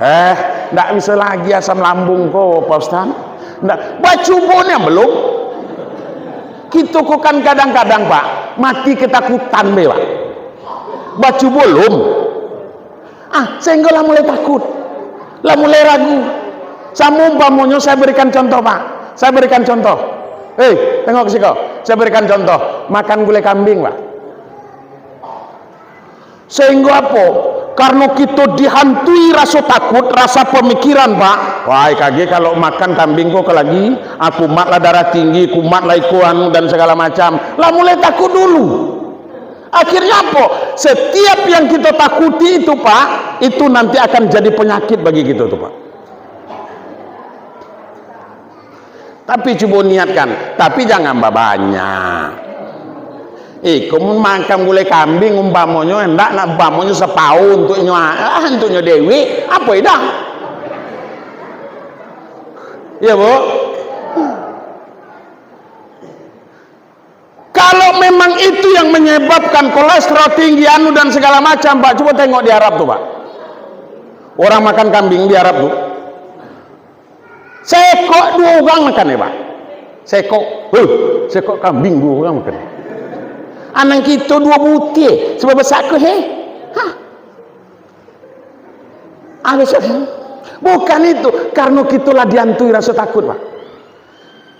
Eh, ndak bisa lagi asam lambung ko, Pak Ustaz. Ndak, bacubo nian belum? Kito ko kan kadang-kadang, Pak, mati ketakutan be, Pak. Bacubo lum. Ah, sehinggo lah mulai takut. Lah mulai ragu. Samo umpamonyo saya berikan contoh, Pak. Saya berikan contoh. Hei, tengok ke siko. Saya berikan contoh. Makan gulai kambing, Pak. Sehinggo apo? Karano kito dihantui raso takut, rasa pamikiran, Pak. Wah, kage kalau makan kambing ko, ka lagi, ah, kumat lah darah tinggi, kumat lah iko anu, dan segala macam. Lah mulai takut dulu. Akhirnya apa? Setiap yang kita takuti itu, Pak, itu nanti akan jadi penyakit bagi kita tu, Pak. Tapi cubo niatkan, tapi jangan babanyak. Iko mun makan gulai kambing umpamonyo, hendak nak umpamonyo sapauh untuknyo, ah, untuknyo dewek, apa idak? Iya, Bu? Kalau memang itu yang menyebabkan kolesterol tinggi, anu dan segala macam, Pak, cubo tengok di Arab tu, Pak. Orang makan kambing di Arab tu. Sekok duo urang makan, ya, Pak. Sekok, huh, sekok kambing duo urang makan. Anang kito duo butir, sebab besak ke, he? Hah? Ah, besok. Bukan itu, karena kito lah dihantui rasa takut, Pak.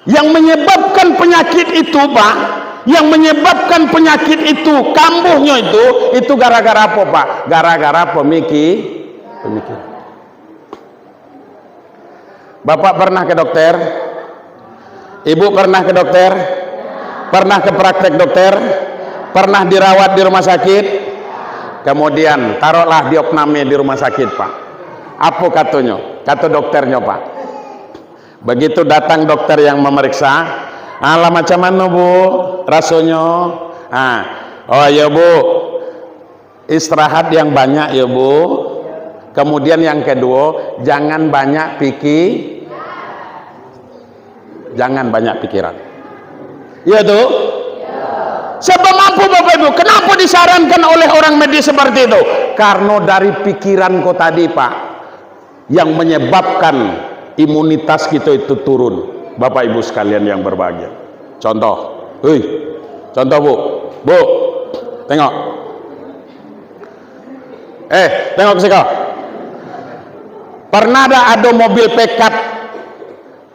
Yang menyebabkan penyakit itu, Pak, yang menyebabkan penyakit itu, kambuhnyo itu, itu gara-gara apa, Pak? Gara-gara pemiki-, pemikiran. Bapak pernah ke dokter? Ibu pernah ke dokter? Pernah ke praktek dokter? Pernah dirawat di rumah sakit? Kemudian, taruhlah diopname di rumah sakit, Pak. Apa katonyo? Kato dokternyo, Pak. Begitu datang dokter yang memeriksa, "Alah, macam mano, Bu, rasonyo?" "Ah, oh, iyo, Bu. Istirahat yang banyak, ya, Bu. Kemudian yang kedua, jangan banyak piki-, jangan banyak pikiran." Iya tu? Sebab apa, Bapak Ibu? Kenapa disarankan oleh orang medis seperti itu? Karena dari pikiran ko tadi, Pak, yang menyebabkan imunitas kita itu turun. Bapak Ibu sekalian yang berbahagia. Contoh, hei, contoh, Bu. Bu, tengok. Eh, tengok ke siko. Pernah dak ado mobil pickup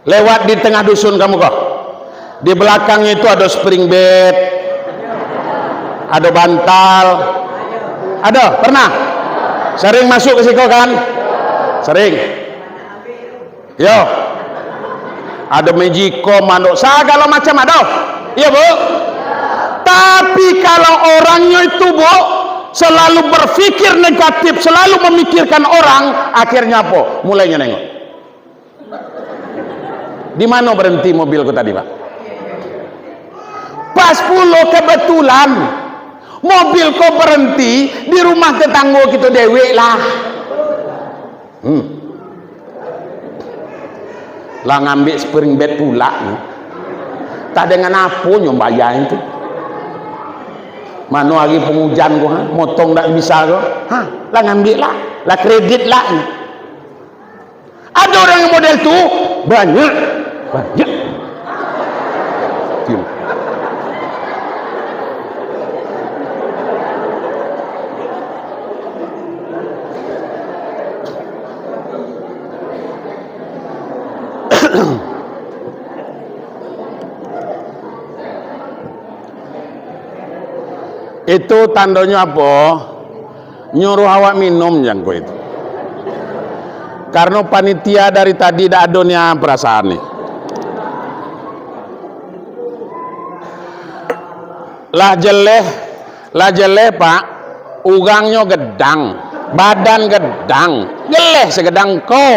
lewat di tengah dusun kamu ko? Di belakangnya itu ada spring bed, ada bantal. Ada, pernah? Sering masuk ke siko kan? Sering. Yo. Ada magicom, ada sagalo macam ada. Iya, Bu? Tapi kalau orangnya itu, Bu, selalu berpikir negatif, selalu memikirkan orang, akhirnya apa? Mulainya nengok. Di mano berhenti mobil ko tadi, Pak? Pas pulo kebetulan, mobil ko berhenti di rumah tetanggo kito dewek lah. Hmm. Lah ngambek spring bed pulak. Tak dengan apo nyo bayar itu. Mano hari pengujan ko, ha? Motong dak bisa ko. Ha, lah ngambek lah. Lah kredit lah. Ada orang yang model tu, banyak. Banyak. Diam. Itu tandonyo apo? Nyuruh awak minum jangko itu. Karno panitia dari tadi dak ado nian perasaan ni. Lah jeleh, lah jeleh, Pak. Urangnyo gedang, badan gedang, jeleh segedang ko.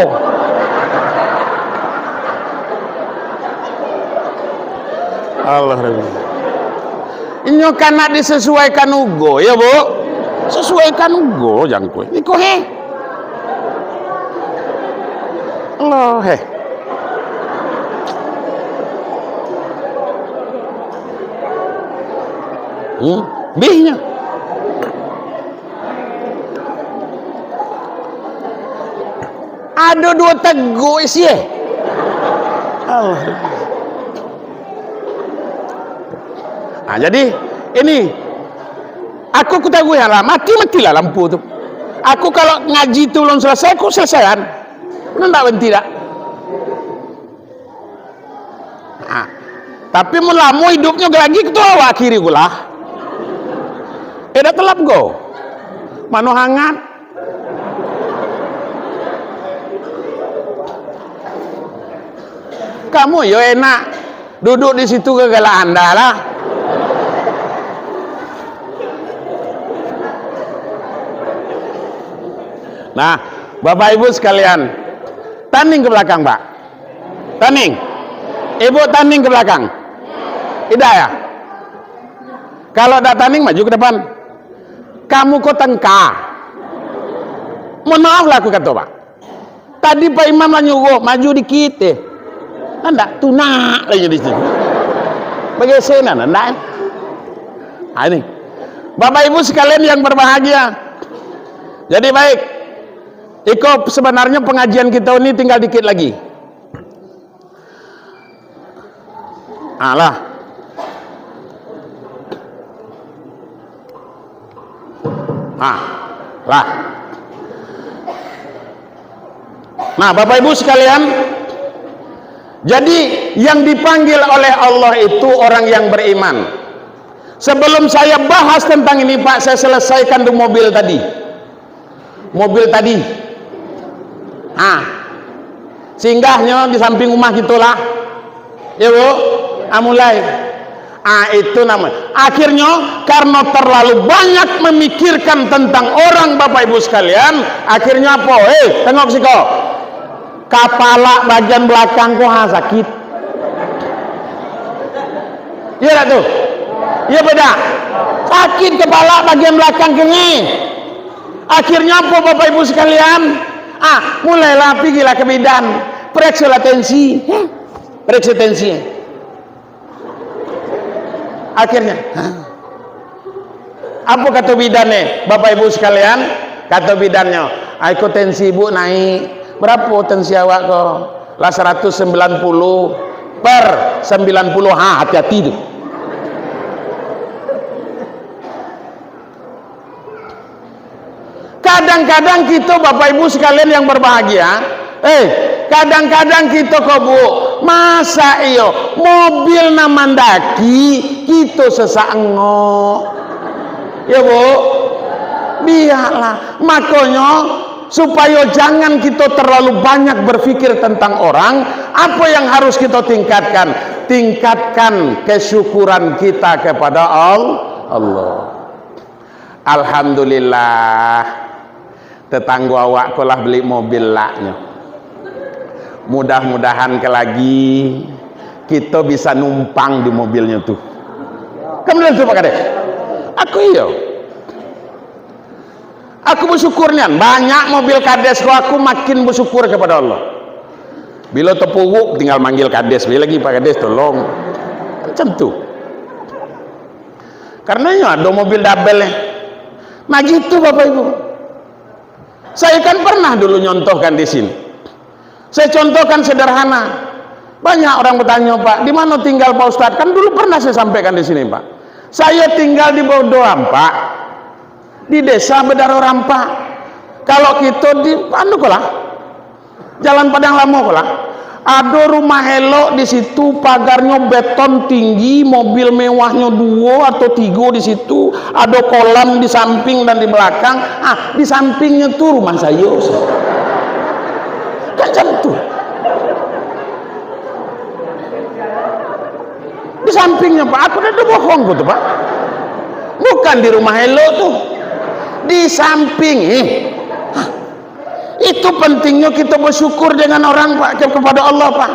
Allah Rabbi. Inyo kan nak disesuaikan ugo, ya, Bu? Sesuaikan ugo, jangko. Iko, he. Allah, he. Hmm, bihnyo. Ado duo teguk isi, eh. Allah. Nah, jadi, ini, aku kutahui lah, mati-matilah lampu tu. Aku kalau ngaji tu belum selesai, aku selesaian. Ndak berhenti dak? Nah, tapi mun lamo idupnyo lagi, ketua awak kiri pulo. Eh, dah telap ko. Mano hangat. Kamu yo enak duduk di situ, galak anda lah. Nah, Bapak Ibu sekalian, taning ke belakang, Pak. Taning. Ibu taning ke belakang. Indak, ya? Kalau dak taning, maju ke depan. Kamu ko tengka. Mohon maaf lah aku kato, Pak. Tadi Pak Imam lah nyuruh, maju dikit, eh. Ndak, tunak lagi di sini. Bageser nah, ndak, eh. Ah, ini. Bapak Ibu sekalian yang berbahagia. Jadi baik. Iko sebenarnya pengajian kita ini tinggal dikit lagi. Ah, lah. Ah, lah. Nah, Bapak Ibu sekalian, jadi yang dipanggil oleh Allah itu orang yang beriman. Sebelum saya bahas tentang ini, Pak, saya selesaikan di mobil tadi. Mobil tadi. Ah. Singgahnyo di samping rumah kito lah. Ya, Bu? Ah, mulai. Ah, itu nama. Akhirnyo, karena terlalu banyak memikirkan tentang orang, Bapak Ibu sekalian, akhirnyo apa? Eh, tengok siko. Kapala bagian belakang ko ha sakit. Iya tak tu? Iya beda. Sakit kepala bagian belakang kini. Akhirnya apa, Bapak Ibu sekalian? Ah, mulailah, pigilah ke bidan. Periksalah tensi. Hmm. Periksa tensi. Akhirnya, ha? Apa kato bidan ni, Bapak Ibu sekalian? Kato bidannyo, "Ai ko tensi ibu naik. Berapo tensi awak ko?" "Lah saratus sambilan puluh per sambilan puluh." Ha, hati-hati tu. Kadang-kadang kito, Bapak Ibu sekalian yang berbahagia, eh, kadang-kadang kito ko, Bu, masa iyo mobil nan mandaki, kito sesak engok. Ya, Bu? Biarlah. Makonyo, supayo jangan kito terlalu banyak berpikir tentang orang, apa yang harus kito tingkatkan? Tingkatkan kesyukuran kita kepada Al-, Allah. Alhamdulillah, tetanggo awak ko lah beli mobil laknyo. Mudah-mudahan ke lagi kito bisa numpang di mobilnyo tu. Kan betul tu, Pak Kades? Aku iyo. Aku bersyukur nian, banyak mobil Kades ko, aku makin bersyukur kepada Allah. Bilo tepuruk, tinggal manggil Kades, "Beli lagi, Pak Kades, tolong." Macam tu. Karena iyo ado mobil dabel, eh. Nah, gitu, Bapak Ibu. Saya kan pernah dulu nyontohkan di sini. Saya contohkan sederhana. Banyak orang bertanya, "Pak, di mana tinggal Pak Ustadz?" Kan dulu pernah saya sampaikan di sini, Pak. Saya tinggal di Bodo Ampak, di desa Bedaro Rampak. Kalau kito di, anu ko lah, Jalan Padang Lamo ko lah. Ado rumah elok di situ, pagarnyo beton tinggi, mobil mewahnyo duo atau tigo di situ, ado kolam di samping dan di belakang. Ah, di sampingnyo tu rumah sayo. Kan macam tu. Di sampingnyo, Pak. Aku dak bohong ko tu, Pak. Bukan di rumah elok tu. Di samping, eh. Itu pentingnyo kito bersyukur dengan orang, Pak, ke-, kepada Allah, Pak.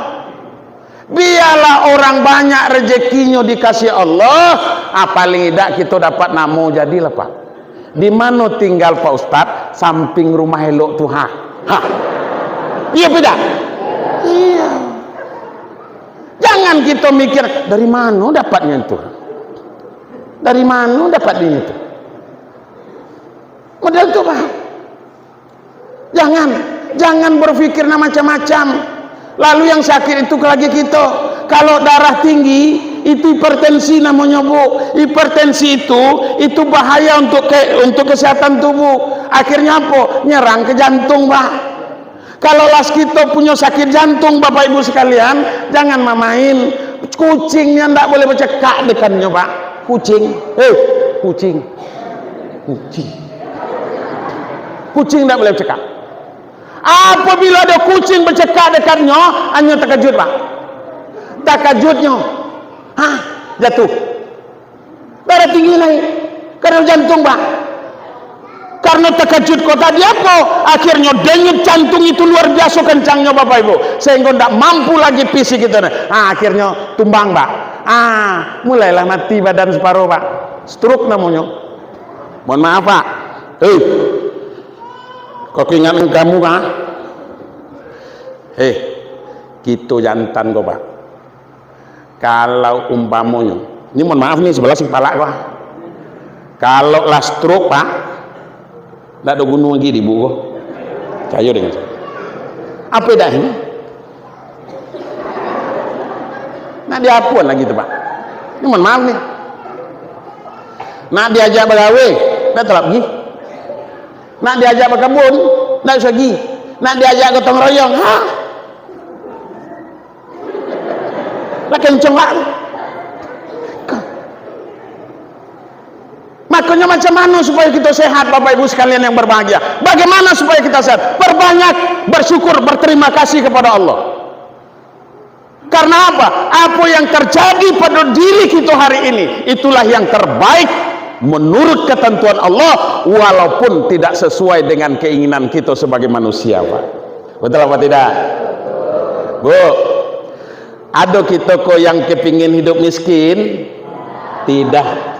Biarlah orang banyak rezekinyo dikasih Allah, ah, paling idak kito dapat namo jadilah, Pak. Di mano tinggal Pak Ustadz? Samping rumah elok tu, ha. Ha. Iya, beda? Iya. Jangan kito mikir, "Dari mano dapatnyo itu? Dari mano dapatnyo itu?" Model tu, Pak. Jangan, jangan berpikir nan macam-macam. Lalu yang sakit itu lagi kito. Kalau darah tinggi, itu hipertensi namonyo, Bu. Hipertensi itu, itu bahaya untuk ke-, untuk kesehatan tubuh. Akhirnya apa? Nyerang ke jantung, Pak. Kalau lah kito punyo sakit jantung, Bapak Ibu sekalian, jangan mamain. Kucing nyo ndak boleh bacakak dekannyo, Pak. Kucing, eh, kucing. Kucing. Kucing ndak boleh bacakak. Apabila ado kucing bacakak dekatnyo, anyo takajut, Pak. Takajutnyo, hah, jatuh. Darah tinggi naik. Karano jantung, Pak. Karena terkejut ko tadi apo? Akhirnyo denyut jantung itu luar biasa kencangnya, Bapak Ibu, sehingga ndak mampu lagi fisik itu. Nah, akhirnyo tumbang, Pak. Ah, mulailah mati badan separuh, Pak. Stroke namonyo. Mohon maaf, Pak. Hei, kok ingat kamu, Pak? Hei, kito jantan ko, Pak. Kalau umpamonyo, ni mohon maaf ni, sebelah si palak ko. Kalau lah stroke, Pak, ndak ado guno lagi di ibu ko. Cayo dengan saya. Apo dah ini? Nak diapuan lagi tu, Pak? Ni mohon maaf ni. Nak diajak bagawe, ndak talap gi. Nak diajak bakabun, ndak usah gi. Nak diajak gotong royong, ha? Lah kenceng lah. Makanya macam mana supaya kita sehat, Bapak Ibu sekalian yang berbahagia? Bagaimana supaya kita sehat? Perbanyak bersyukur, berterima kasih kepada Allah. Karena apa? Apa yang terjadi pada diri kita hari ini, itulah yang terbaik menurut ketentuan Allah, walaupun tidak sesuai dengan keinginan kita sebagai manusia, Pak. Betul apa tidak? Bu, ado kito ko yang kepingin hidup miskin? Tidak.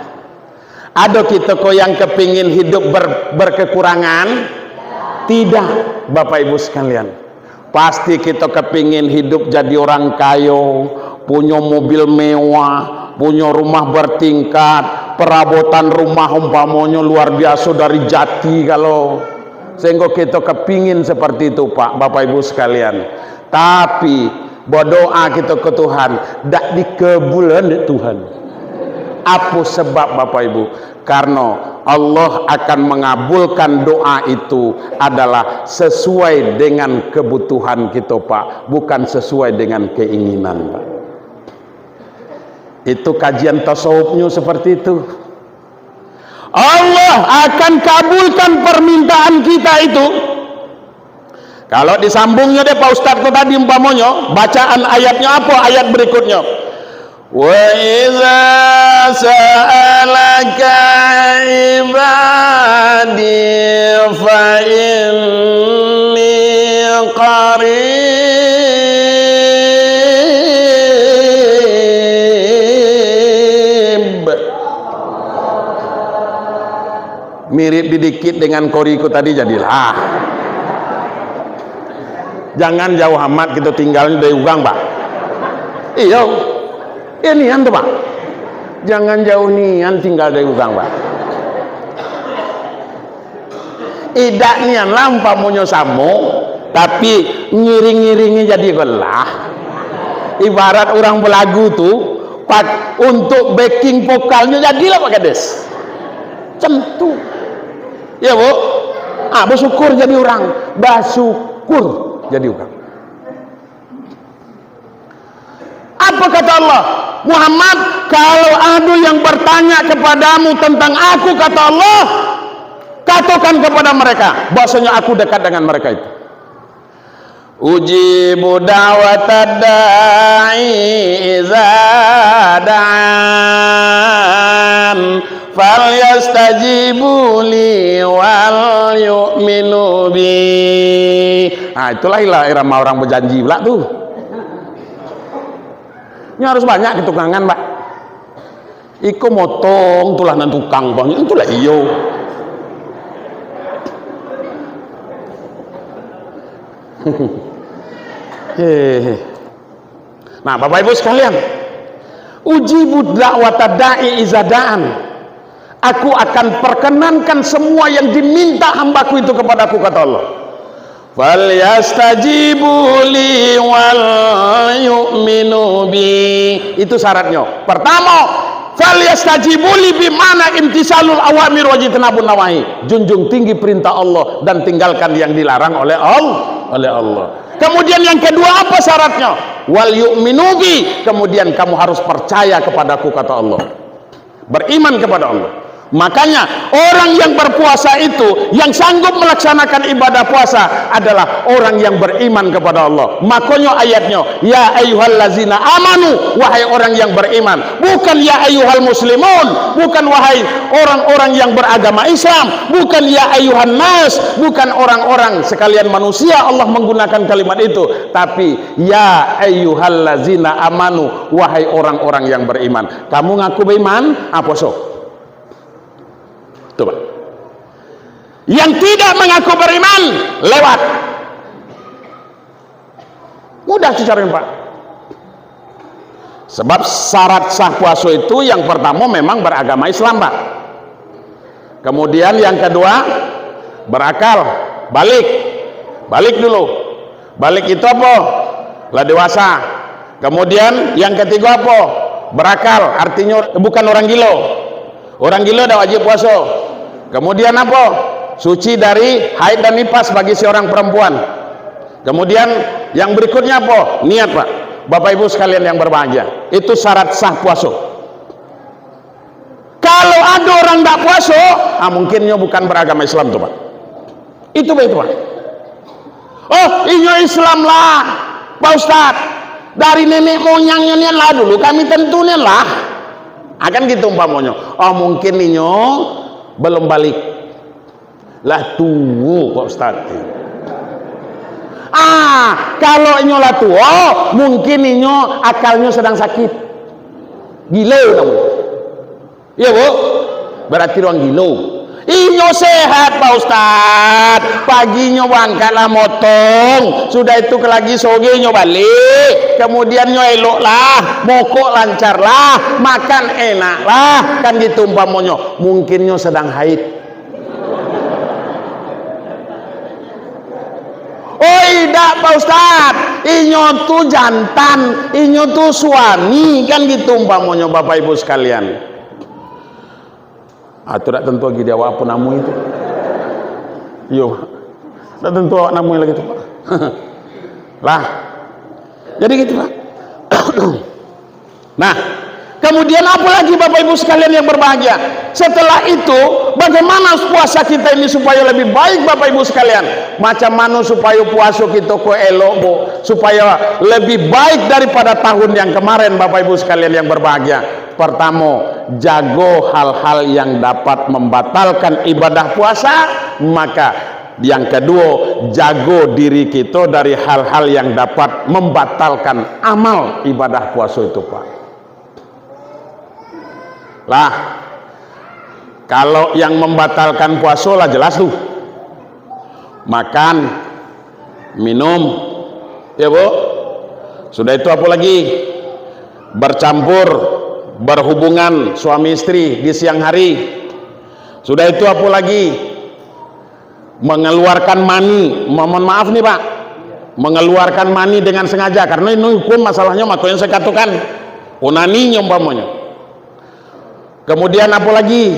Ado kito ko yang kepingin hidup ber-, berkekurangan? Tidak, Bapak Ibu sekalian. Pasti kito kepingin hidup jadi orang kayo, punyo mobil mewah, punyo rumah bertingkat, perabotan rumah umpamonyo luar biaso dari jati kalau. Sehingga kito kepingin seperti itu, Pak, Bapak Ibu sekalian. Tapi, badoa kito ke Tuhan, dak dikabul dek Tuhan. Apo sebab, Bapak Ibu? Karena Allah akan mengabulkan doa itu adalah sesuai dengan kebutuhan kito, Pak, bukan sesuai dengan keinginan, Pak. Itu kajian tasawufnyo seperti itu. Allah akan kabulkan permintaan kita itu. Kalau disambungnyo dek Pak Ustadz ko tadi umpamonyo, bacaan ayatnyo apo ayat berikutnyo? "Wa idza sa'alaka ibadi fa inni qarib." Mirip didikit dengan kori ko tadi, jadilah. Jangan jauh amat kito tinggal dari urang, Pak. Iyo. Eh, nian tu, Pak. Jangan jauh nian tinggal dari urang, Pak. Idak nian lah umpamonyo samo, tapi ngiring-ngiringi jadi ko lah. Ibarat urang balagu tu, pak-, untuk backing vokalnyo jadilah, Pak Kades. Cam tu. Ya, Bu? Ah, basyukur jadi urang. Basyukur jadi urang. Apa kata Allah? "Muhammad, kalau ada yang bertanya kepadamu tentang aku," kata Allah, "katakan kepada mereka bahwasanya aku dekat dengan mereka itu." "Ujibu da'watad da'i iza da'an, falyastajibu li wal yu'minu bi." Nah, itulah ilah irama orang berjanji pula tu. Ini harus banyak ketukangan, Pak. Iko motong tulah nan tukang, Bang. Itulah iyo. Hehe. Nah, Bapak Ibu sekalian, "Ujibu da'watad da'i iza da'an." Aku akan perkenankan semua yang diminta hambaku itu kepadaku, kata Allah. "Falyastajibu li wal yu'minu bi." Itu syaratnya. Pertama, "falyastajibu li" bi makna imtisalul awamir wajtinabun nawahi. Junjung tinggi perintah Allah dan tinggalkan yang dilarang oleh Al-, oleh Allah. Kemudian yang kedua, apa syaratnya? "Wal yu'minu bi." Kemudian kamu harus percaya kepadaku, kata Allah. Beriman kepada Allah. Makanya, orang yang berpuasa itu, yang sanggup melaksanakan ibadah puasa adalah orang yang beriman kepada Allah. Makonyo ayatnyo, "Ya ayyuhallazina amanu," wahai orang yang beriman. Bukan "Ya ayyuhal muslimun," bukan "Wahai orang-orang yang beragama Islam," bukan "Ya ayyuhan nas," bukan orang-orang sekalian manusia Allah menggunakan kalimat itu, tapi, "Ya ayyuhallazina amanu," wahai orang-orang yang beriman. Kamu ngaku beriman, ah, puaso. Tu, Pak. Yang tidak mengaku beriman, lewat. Mudah tu caranya, Pak. Sebab syarat sah puaso itu yang pertama memang beragama Islam, Pak. Kemudian yang kedua, berakal, balik. Balik dulu. Balik itu apa? Lah dewasa. Kemudian yang ketiga apa? Berakal, artinya bukan orang gilo. Orang gilo dak wajib puaso. Kemudian apa? Suci dari haid dan nifas bagi seorang perempuan. Kemudian yang berikutnya apa? Niat, Pak. Bapak Ibu sekalian yang berbahagia, itu syarat sah puaso. Kalau ada orang dak puaso, ah, mungkin nyo bukan beragama Islam tu, Pak. Itu baik tu, Pak. Oh, inyo Islam lah, Pak Ustaz. Dari nenek moyangnya nian lah dulu, kami tentu nian lah. Akan gitu umpamonyo. Oh, mungkin inyo belum balik. Lah tuo, Pak Ustaz. Ah, kalau inyo lah tuo, mungkin inyo akalnyo sedang sakit. Gilo namonyo. Iyo, Bu? Berarti urang gilo. Inyo sehat, Pak Ustaz. Paginyo bangkak lah motong. Sudah itu ke lagi sore nyo balik. Kemudian nyo elok lah. Mokok lancar lah. Makan enak lah. Kan gitu umpamonyo. Mungkin nyo sedang haid. Oh, idak, Pak Ustaz. Inyo tu jantan, inyo tu suami, kan gitu umpamonyo, Bapak Ibu sekalian. Ah, tu dak tentu lagi di awak apo namo itu. Iyo. Dak tentu awak namo lagi tu, Pak. Lah. Jadi gitu, Pak. Nah, kemudian apa lagi, Bapak Ibu sekalian yang berbahagia? Setelah itu, bagaimana puasa kita ini supaya lebih baik, Bapak Ibu sekalian? Macam mana supaya puasa kita ko elok, Bu? Supaya lebih baik daripada tahun yang kemarin, Bapak Ibu sekalian yang berbahagia. Pertama, jago hal-hal yang dapat membatalkan ibadah puasa, maka yang kedua, jago diri kita dari hal-hal yang dapat membatalkan amal ibadah puasa itu, Pak. Lah, kalau yang membatalkan puasa lah jelas tu. Makan, minum, ya, Bu? Sudah itu apa lagi? Bercampur, berhubungan suami istri di siang hari. Sudah itu apa lagi? Mengeluarkan mani, mohon maaf nih, Pak, mengeluarkan mani dengan sengaja, karena ini hukum masalahnya, maka yang saya katakan, onani nyo umpamonyo. Kemudian apa lagi?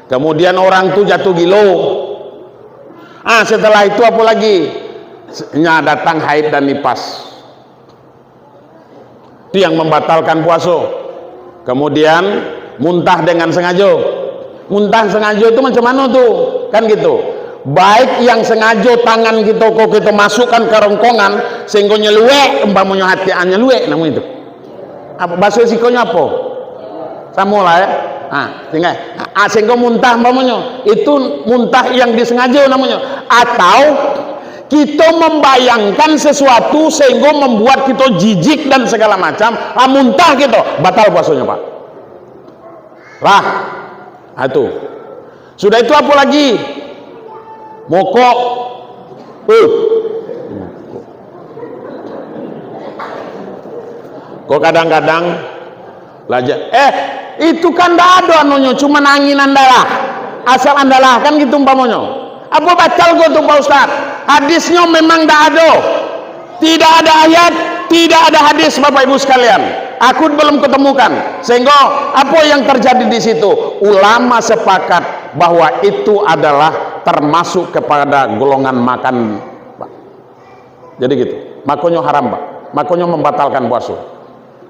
Kemudian orang tu jatuh gilo. Ah, setelah itu apa lagi? Nya datang haid dan nifas. Itu yang membatalkan puaso. Kemudian, muntah dengan sengajo. Muntah sengajo tu macam mano tu? Kan gitu. Baik yang sengajo tangan kito ko kito masukkan ka rongkongan, sehinggo nyeluek, umpamonyo hati, ah, nyeluek namo itu. Apo, baso sikonyo apo? Samo lah, ya. Ah, sehingga, ah, sehinggo muntah umpamonyo. Itu muntah yang disengajo namonyo. Atau kito membayangkan sesuatu sehinggo membuat kito jijik dan segala macam, ah, muntah kito, batal puasonyo, Pak. Lah, ah, itu. Sudah itu apa lagi? Mokok. Uh. Kok kadang-kadang lah ja-, eh, itu kan ndak ado anunyo, cuman angin andalah. Asal andalah, kan gitu umpamonyo. Apo batal ko tu, Pak Ustaz? Hadisnyo memang ndak ado. Tidak ada ayat, tidak ada hadis, Bapak Ibu sekalian. Aku belum ketemukan. Sehingga, apa yang terjadi di situ? Ulama sepakat bahwa itu adalah termasuk kepada golongan makan. Jadi gitu. Makonyo haram, Pak. Makonyo membatalkan puasa.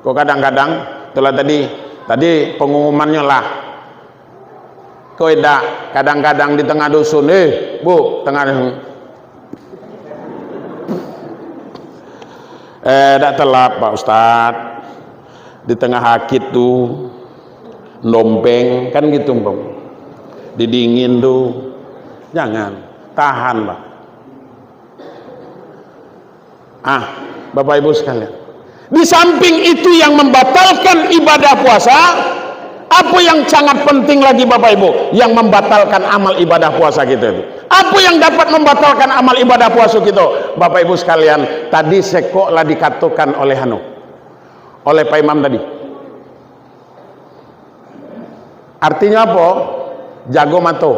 Kok kadang-kadang, itulah tadi, tadi pengumumannya lah. Kok indak, kadang-kadang di tangah dusun, "Eh, Bu, tangah dusun." "Eh, dak telat, Pak Ustad. Di tangah sakik tu, ndompeng," kan gitu, umpam. "Di dingin tu, jangan. Tahan, Pak." Ah, Bapak Ibu sekalian, di samping itu yang membatalkan ibadah puasa, apa yang sangat penting lagi, Bapak Ibu, yang membatalkan amal ibadah puasa kita itu? Apa yang dapat membatalkan amal ibadah puasa kita? Bapak Ibu sekalian, tadi sekok lah dikatakan oleh anu, oleh Pak Imam tadi. Artinyo apo? Jago mato.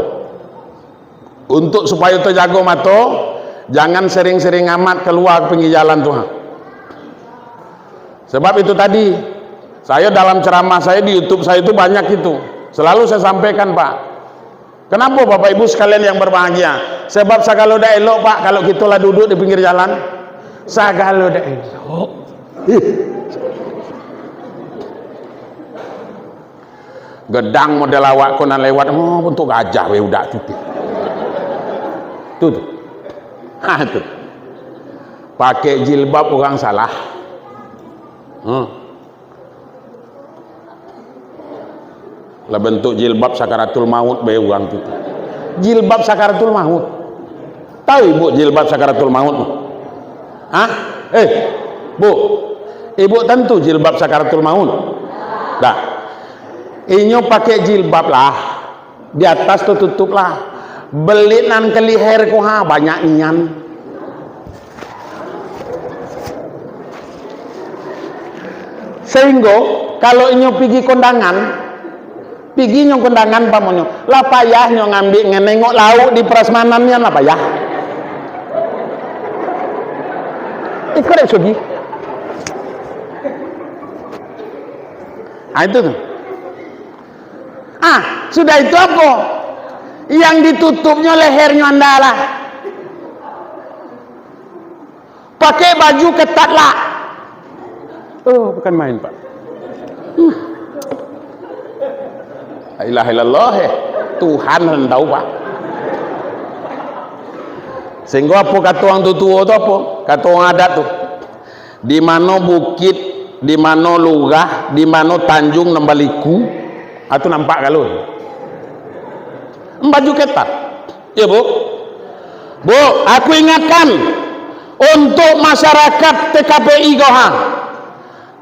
Untuk supayo tajago mato, jangan sering-sering amat kalua ka pinggir jalan tu, ha. Sabab itu tadi, sayo dalam ceramah sayo di YouTube sayo tu banyak itu. Selalu sayo sampaikan, Pak. Kenapo, Bapak Ibu sekalian yang berbahagia? Sebab sagalo dak elok, Pak, kalau kito lah duduk di pinggir jalan. Sagalo dak elok. Ih. Gadang model awak ko nan lewat, oh, bantuak gajah weh udak tu. Tu, tu. Ha, tu. Pakai jilbab urang salah. Hmm. Lah bantuak jilbab sakaratul maut bae urang tu. Jilbab sakaratul maut. Tahu ibu jilbab sakaratul maut tu? Hah? Eh, Bu. Ibu tantu jilbab sakaratul maut? Dah. Inyo pakai jilbab lah. Di atas tu tutup lah. Belit nan ka liher ko ha, banyak nian. Sehinggo, kalau inyo pigi kondangan, pigi nyo kondangan umpamonyo, lah payah nyo ngambik nge-, nengok lauak di prasmanan nian lah payah. Iko dek sugi. Ah, itu tu. Ah, sudah itu apo? Yang ditutupnyo lehernyo anda lah. Pakai baju ketat lah. Oh, bukan main, Pak. Hmm. La ilaha illallah, eh. Tuhan nan tahu, Pak. Sehinggo apo kato urang tuo-tuo tu apo? Kato urang adat tu. Di mano bukit, di mano lurah, di mano tanjuang nan baliku, ah, tu nampak galo. Baju ketat. Ya, Bu? Bu, aku ingatkan untuk masyarakat T K P I ko ha.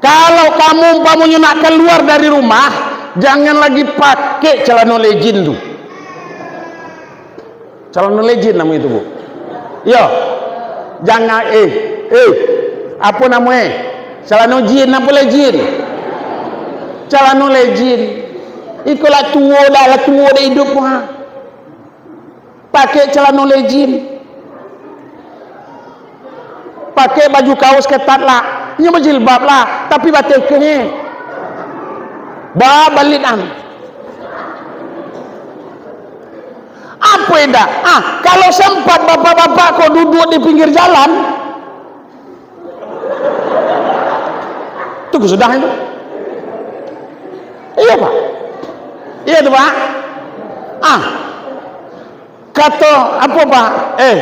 Kalau kamu umpamonyo nak kalua dari rumah, jangan lagi pakai calano lejin tu. Calano lejin namo itu, Bu. Yo. Jangan, eh, eh. Apo namo, eh? Calano jin, apo lejin? Calano lejin. Iko lah tuo dah, lah tuo dah iduik ko ha. Pakai calano lejin. Pakai baju kaos ketat lah. Inyo bajilbab lah, tapi bateh keh. Ba-, balit an. Apo indak? Ah, kalau sempat bapak-bapak ko duduk di pinggir jalan, tu sudah itu. Iya, Pak. Iya tu, Pak. Ah. Kato apo, Pak? Eh.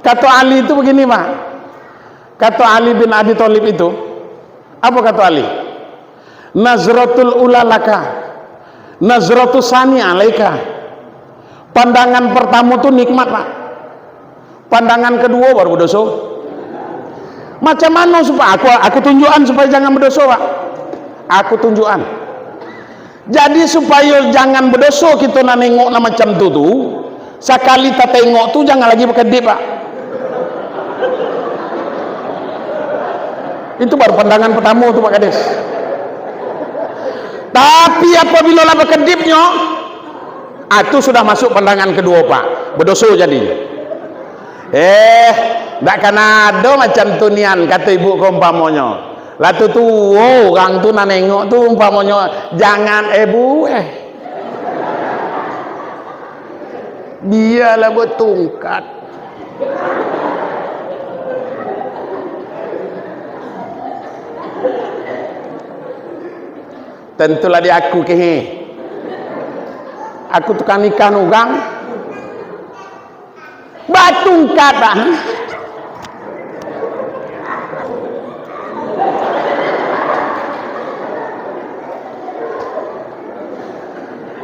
Kato Ali tu begini, Pak. Kato Ali bin Abi Thalib itu, apo kato Ali? "Nazratul ula laka, nazratus sani alaika." Pandangan pertamo tu nikmat, Pak. Pandangan kaduo baru badoso. Macam mano supayo aku, aku tunjuakan supayo jangan badoso, Pak? Aku tunjuakan. Jadi, supayo jangan badoso kito nak nengok nan macam tu tu, sakali tatengok tu, jangan lagi bakedip, Pak. Itu baru pandangan pertamo tu, Pak Kades. Tapi, apabilo lah bakedipnyo, ah, tu sudah masuk pandangan kaduo, Pak. Badoso jadinyo. Eh, ndak kana ado macam tu nian, kato ibu ko umpamonyo. Lah tu tuo urang tu nan nengok tu umpamonyo, jangan, eh, bueh. Bialah batungkat. Tantulah di aku kehe. Aku tukang nikah urang. Batungkat, Pak.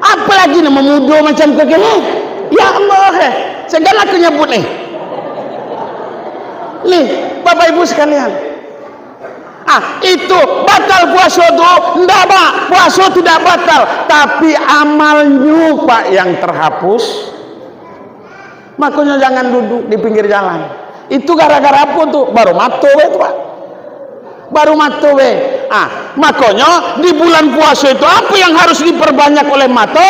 Apalagi nama mudo macam ko kini. Ya Allah, eh. Sagalo aku nyabut ni. Nih, Bapak Ibu sekalian. Ah, itu batal puaso tu? Ndak, Pak. Puaso tidak batal, tapi amalnyo, Pak, yang terhapus. Makonyo jangan duduk di pinggir jalan. Itu gara-gara apo tu? Baru mato be tu, Pak. Baru mato be. Ah, makonyo di bulan puaso itu apo yang harus diperbanyak oleh mato?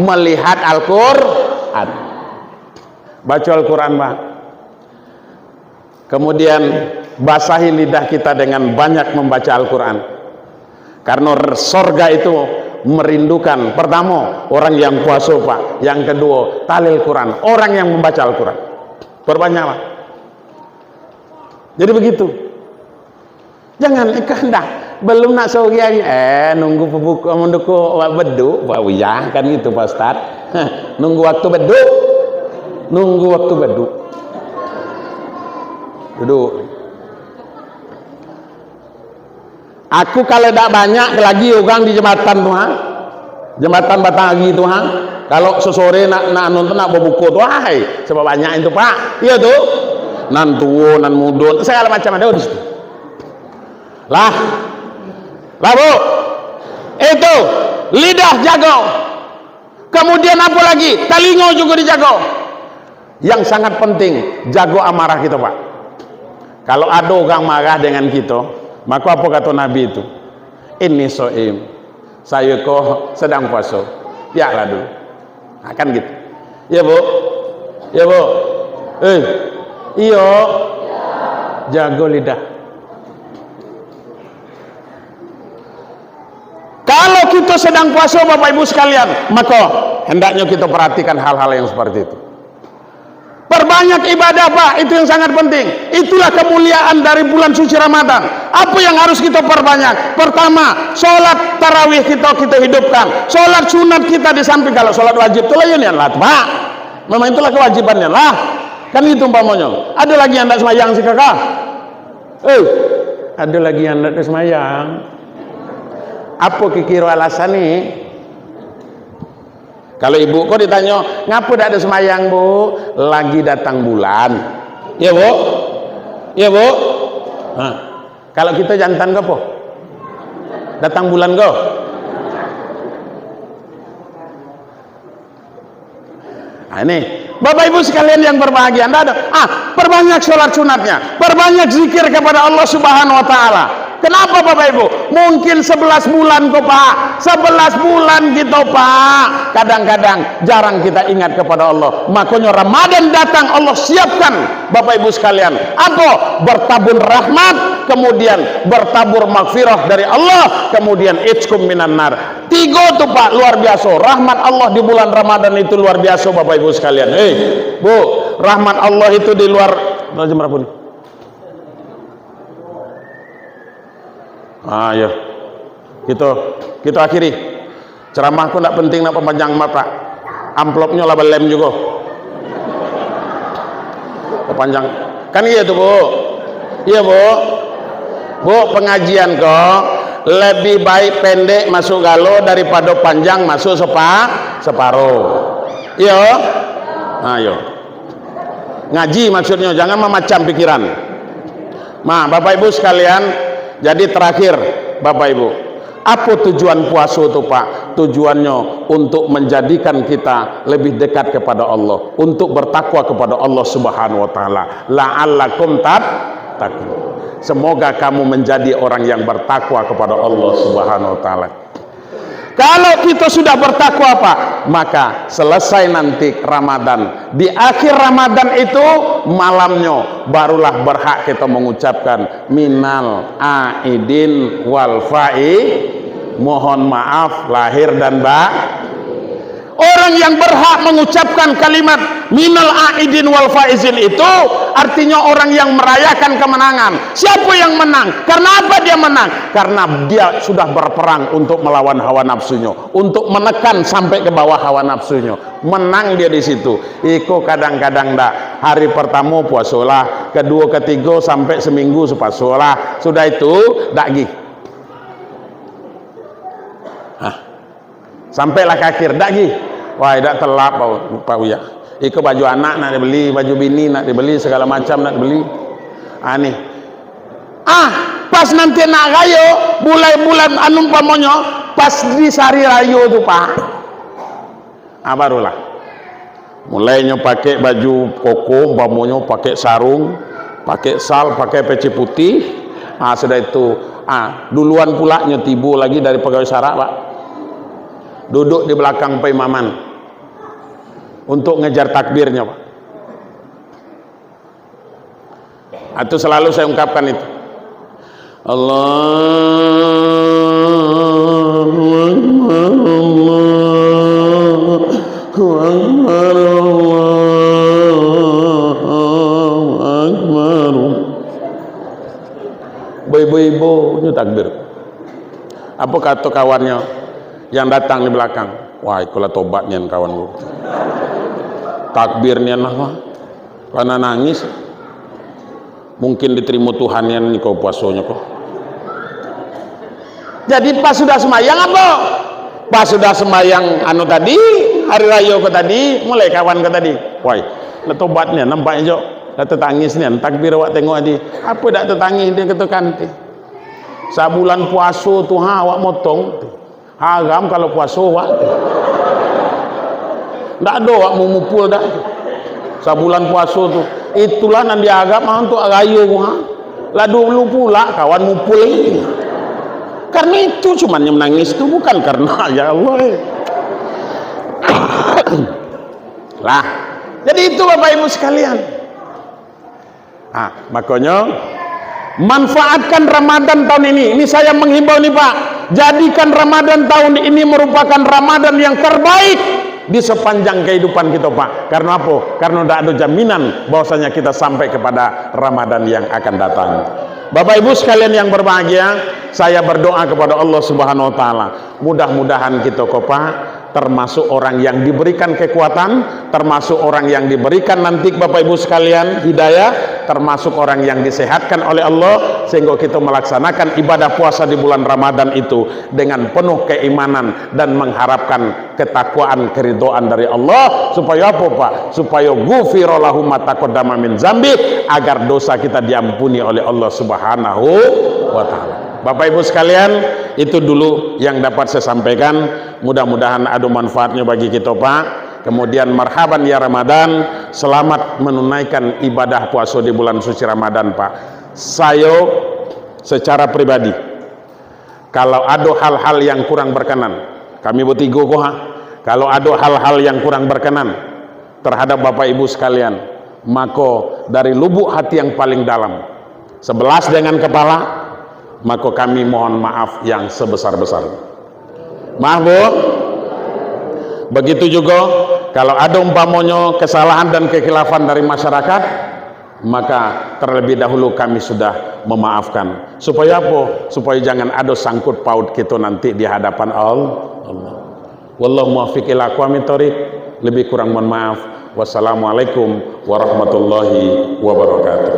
Melihat Al-Qur'an. Baco Al-Qur'an, Pak. Kemudian, basahi lidah kita dengan banyak membaca Al-Quran. Karena r-, sorga itu merindukan, pertama, orang yang puaso, Pak. Yang kedua, talil Quran, orang yang membaca Al-Quran. Perbanyak, Pak. Jadi begitu. Jangan, eh, kandak. Belum nak sore hari. Eh, nunggu pembuka, menduku awak beduk, Pak Buyah, kan gitu, Pak Ustaz. Nunggu waktu beduk. Nunggu waktu beduk. Duduk. Aku kalau dak banyak lagi orang di jambatan tu, ha? Jambatan Batang Ari tu, ha? Kalau sesore nak, nak anu tu, nak babuko tu, hai, sebab banyak itu, Pak. Iya tu. Nan tuo, nan mudo, segala macam ada di situ. Lah. Lah, Bu. Itu, lidah jago. Kemudian apa lagi? Talingo juga dijago. Yang sangat penting, jago amarah kita, Pak. Kalau ada orang marah dengan kita, maka apa kata Nabi itu? "Inni shaim." Sayo ko sedang puaso. Biaklah dulu. Nah, kan gitu. Ya, Bu? Ya, Bu? Eh, iyo. Jago lidah. Kalau kita sedang puaso, Bapak Ibu sekalian, maka hendaknya kita perhatikan hal-hal yang seperti itu. Perbanyak ibadah, Pak, itu yang sangat penting. Itulah kemuliaan dari bulan suci Ramadan. Apa yang harus kita perbanyak? Pertama, sholat tarawih kita, kita hidupkan. Sholat sunat kita di samping, kalau sholat wajib tu lah, ya nian lah, Pak. Memang itulah kewajibannya lah. Kan itu umpamanya. Ada lagi yang tak sembahyang, si kakak? Eh, ada lagi yang tak sembahyang. Apa kira-kira alasan ni? Kalau ibu ko ditanyo, "Ngapo dak ado sembahyang, Bu?" Lagi datang bulan. Iya, Bu? Iya, Bu? Ha. Kalau kita jantan ko apo? Datang bulan ko? Nah, ini, Bapak Ibu sekalian yang berbahagia, ndak ada. Ah, perbanyak sholat sunatnya, perbanyak zikir kepada Allah Subhanahu wa Ta'ala. Kenapa, Bapak Ibu? Mungkin sebelas bulan ko, Pak. Sebelas bulan kita, Pak. Kadang-kadang jarang kita ingat kepada Allah. Makanya Ramadan datang, Allah siapkan, Bapak Ibu sekalian. Apa? Bertabur rahmat, kemudian bertabur maghfirah dari Allah, kemudian itqum minan nar. Tigo tu, Pak, luar biasa. Rahmat Allah di bulan Ramadan itu luar biasa, Bapak Ibu sekalian. Eh, Bu, rahmat Allah itu di luar, jam berapa ni? Ah, ya. Kita, kita akhiri. Ceramah ko ndak penting, nak panjang amat, Pak. Amplopnyo lah balem juga. Panjang. Kan iya tu, Bu? Iya, Bu? Bu, pengajian ko lebih baik pendek masuk galo daripado panjang masuk sepa-, separo. Iya? Ha, iyo. Ngaji maksudnyo, jangan mamacam pikiran. Nah, Bapak Ibu sekalian, jadi terakhir, Bapak Ibu, apo tujuan puaso tu, Pak? Tujuannyo untuk menjadikan kita lebih dekat kepada Allah, untuk bertakwa kepada Allah Subhanahu wa Ta'ala. La'allakum tattaqun. Semoga kamu menjadi orang yang bertakwa kepada Allah Subhanahu wa Ta'ala. Kalau kita sudah bertakwa, Pak, maka selesai nanti Ramadan. Di akhir Ramadan itu, malamnyo, barulah berhak kita mengucapkan minal aidin wal fai-, mohon maaf lahir dan ba-, Orang yang berhak mengucapkan kalimat minal aidin wal faizin itu artinya orang yang merayakan kemenangan. Siapa yang menang? Karena apa dia menang? Karena dia sudah berperang untuk melawan hawa nafsunya, untuk menekan sampai ke bawah hawa nafsunya. Menang dia di situ. Iko kadang-kadang dak. Hari pertamo puasolah, kedua, ketiga sampai seminggu sepasolah. Sudah itu dak gi. Hah. Sampailah ka akhir, dak gi. Wah, dak telap, Pak, Pak Uya. Iko baju anak nak dibeli, baju bini nak dibeli, segala macam nak dibeli. Ah, ni. Ah, pas nanti nak rayo, bulan-bulan anu umpamonyo, pas di sari rayo tu, Pak. Ah, barulah. Mulainyo pakai baju koko, umpamonyo pakai sarung, pakai sal, pakai peci putih. Ah, sudah itu, ah, duluan pula nyo tibo lagi dari pagawai syarak, Pak. Duduk di belakang paimaman untuk ngejar takbirnyo, Pak. Itu selalu saya ungkapkan itu. Allahu Akbar, Allahu Akbar, Allahu Akbar. Baibo-ibo nyo takbir. Apa kato kawannyo yang datang di belakang? "Wah, ikolah tobat nian, kawan ko. Takbir nian lah, wah." Karena nangis. Mungkin diterimo Tuhan nian niko puasonyo ko. Jadi pas sudah sembahyang apa? Pas sudah sembahyang anu tadi, hari rayo ko tadi, mulai kawan ko tadi. "Wai, lah tobat nian nampaknyo, Jok. Lah tetangis nian, takbir awak tengok tadi. Apa dak tetangis dia ketukan ti? Sabulan puaso tu ha awak motong ti. Haram kalau puaso awak ti. Ndak ado awak mamupul dak. Sabulan puaso tu. Itulah nan diharap ha untuk rayo ko ha. Lah dulu pula kawan mupul ni." Karena itu cuman yang menangis tu, bukan karena, ya Allah, eh. Lah, jadi itu Bapak Ibu sekalian. Ah, makonyo, manfaatkan Ramadan tahun ini. Ini saya menghimbau nih, Pak. Jadikan Ramadan tahun ini merupakan Ramadan yang terbaik di sepanjang kehidupan kita, Pak. Karena apa? Karena tidak ada jaminan bahwasanya kita sampai kepada Ramadan yang akan datang. Bapak Ibu sekalian yang berbahagia, saya berdoa kepada Allah Subhanahu wa Ta'ala. Mudah-mudahan kita ko, Pak, termasuk orang yang diberikan kekuatan, termasuk orang yang diberikan nanti, Bapak Ibu sekalian, hidayah, termasuk orang yang disehatkan oleh Allah, sehingga kita melaksanakan ibadah puasa di bulan Ramadan itu dengan penuh keimanan dan mengharapkan ketakwaan, keridhaan dari Allah. Supaya apa, Pak? Supaya ghufira lahu ma taqaddama min zambi, agar dosa kita diampuni oleh Allah Subhanahu wa Ta'ala. Bapak Ibu sekalian, itu dulu yang dapat saya sampaikan. Mudah-mudahan ado manfaatnya bagi kita, Pak. Kemudian, marhaban ya Ramadan, selamat menunaikan ibadah puasa di bulan suci Ramadan, Pak. Sayo secara pribadi, kalau ado hal-hal yang kurang berkenan, kami bertiga ko ha, kalau ado hal-hal yang kurang berkenan terhadap Bapak Ibu sekalian, mako dari lubuk hati yang paling dalam, sebelas dengan kepala, mako kami mohon maaf yang sebesar-besar. Maaf, Bu. Begitu juga, kalau ada umpamonyo kesalahan dan kekhilafan dari masyarakat, maka terlebih dahulu kami sudah memaafkan. Supaya apa? Supaya jangan ada sangkut paut kita nanti di hadapan Al-, Allah. Wallahu muwaffiq ila aqwamit thoriq. Lebih kurang mohon maaf. Wassalamualaikum warahmatullahi wabarakatuh.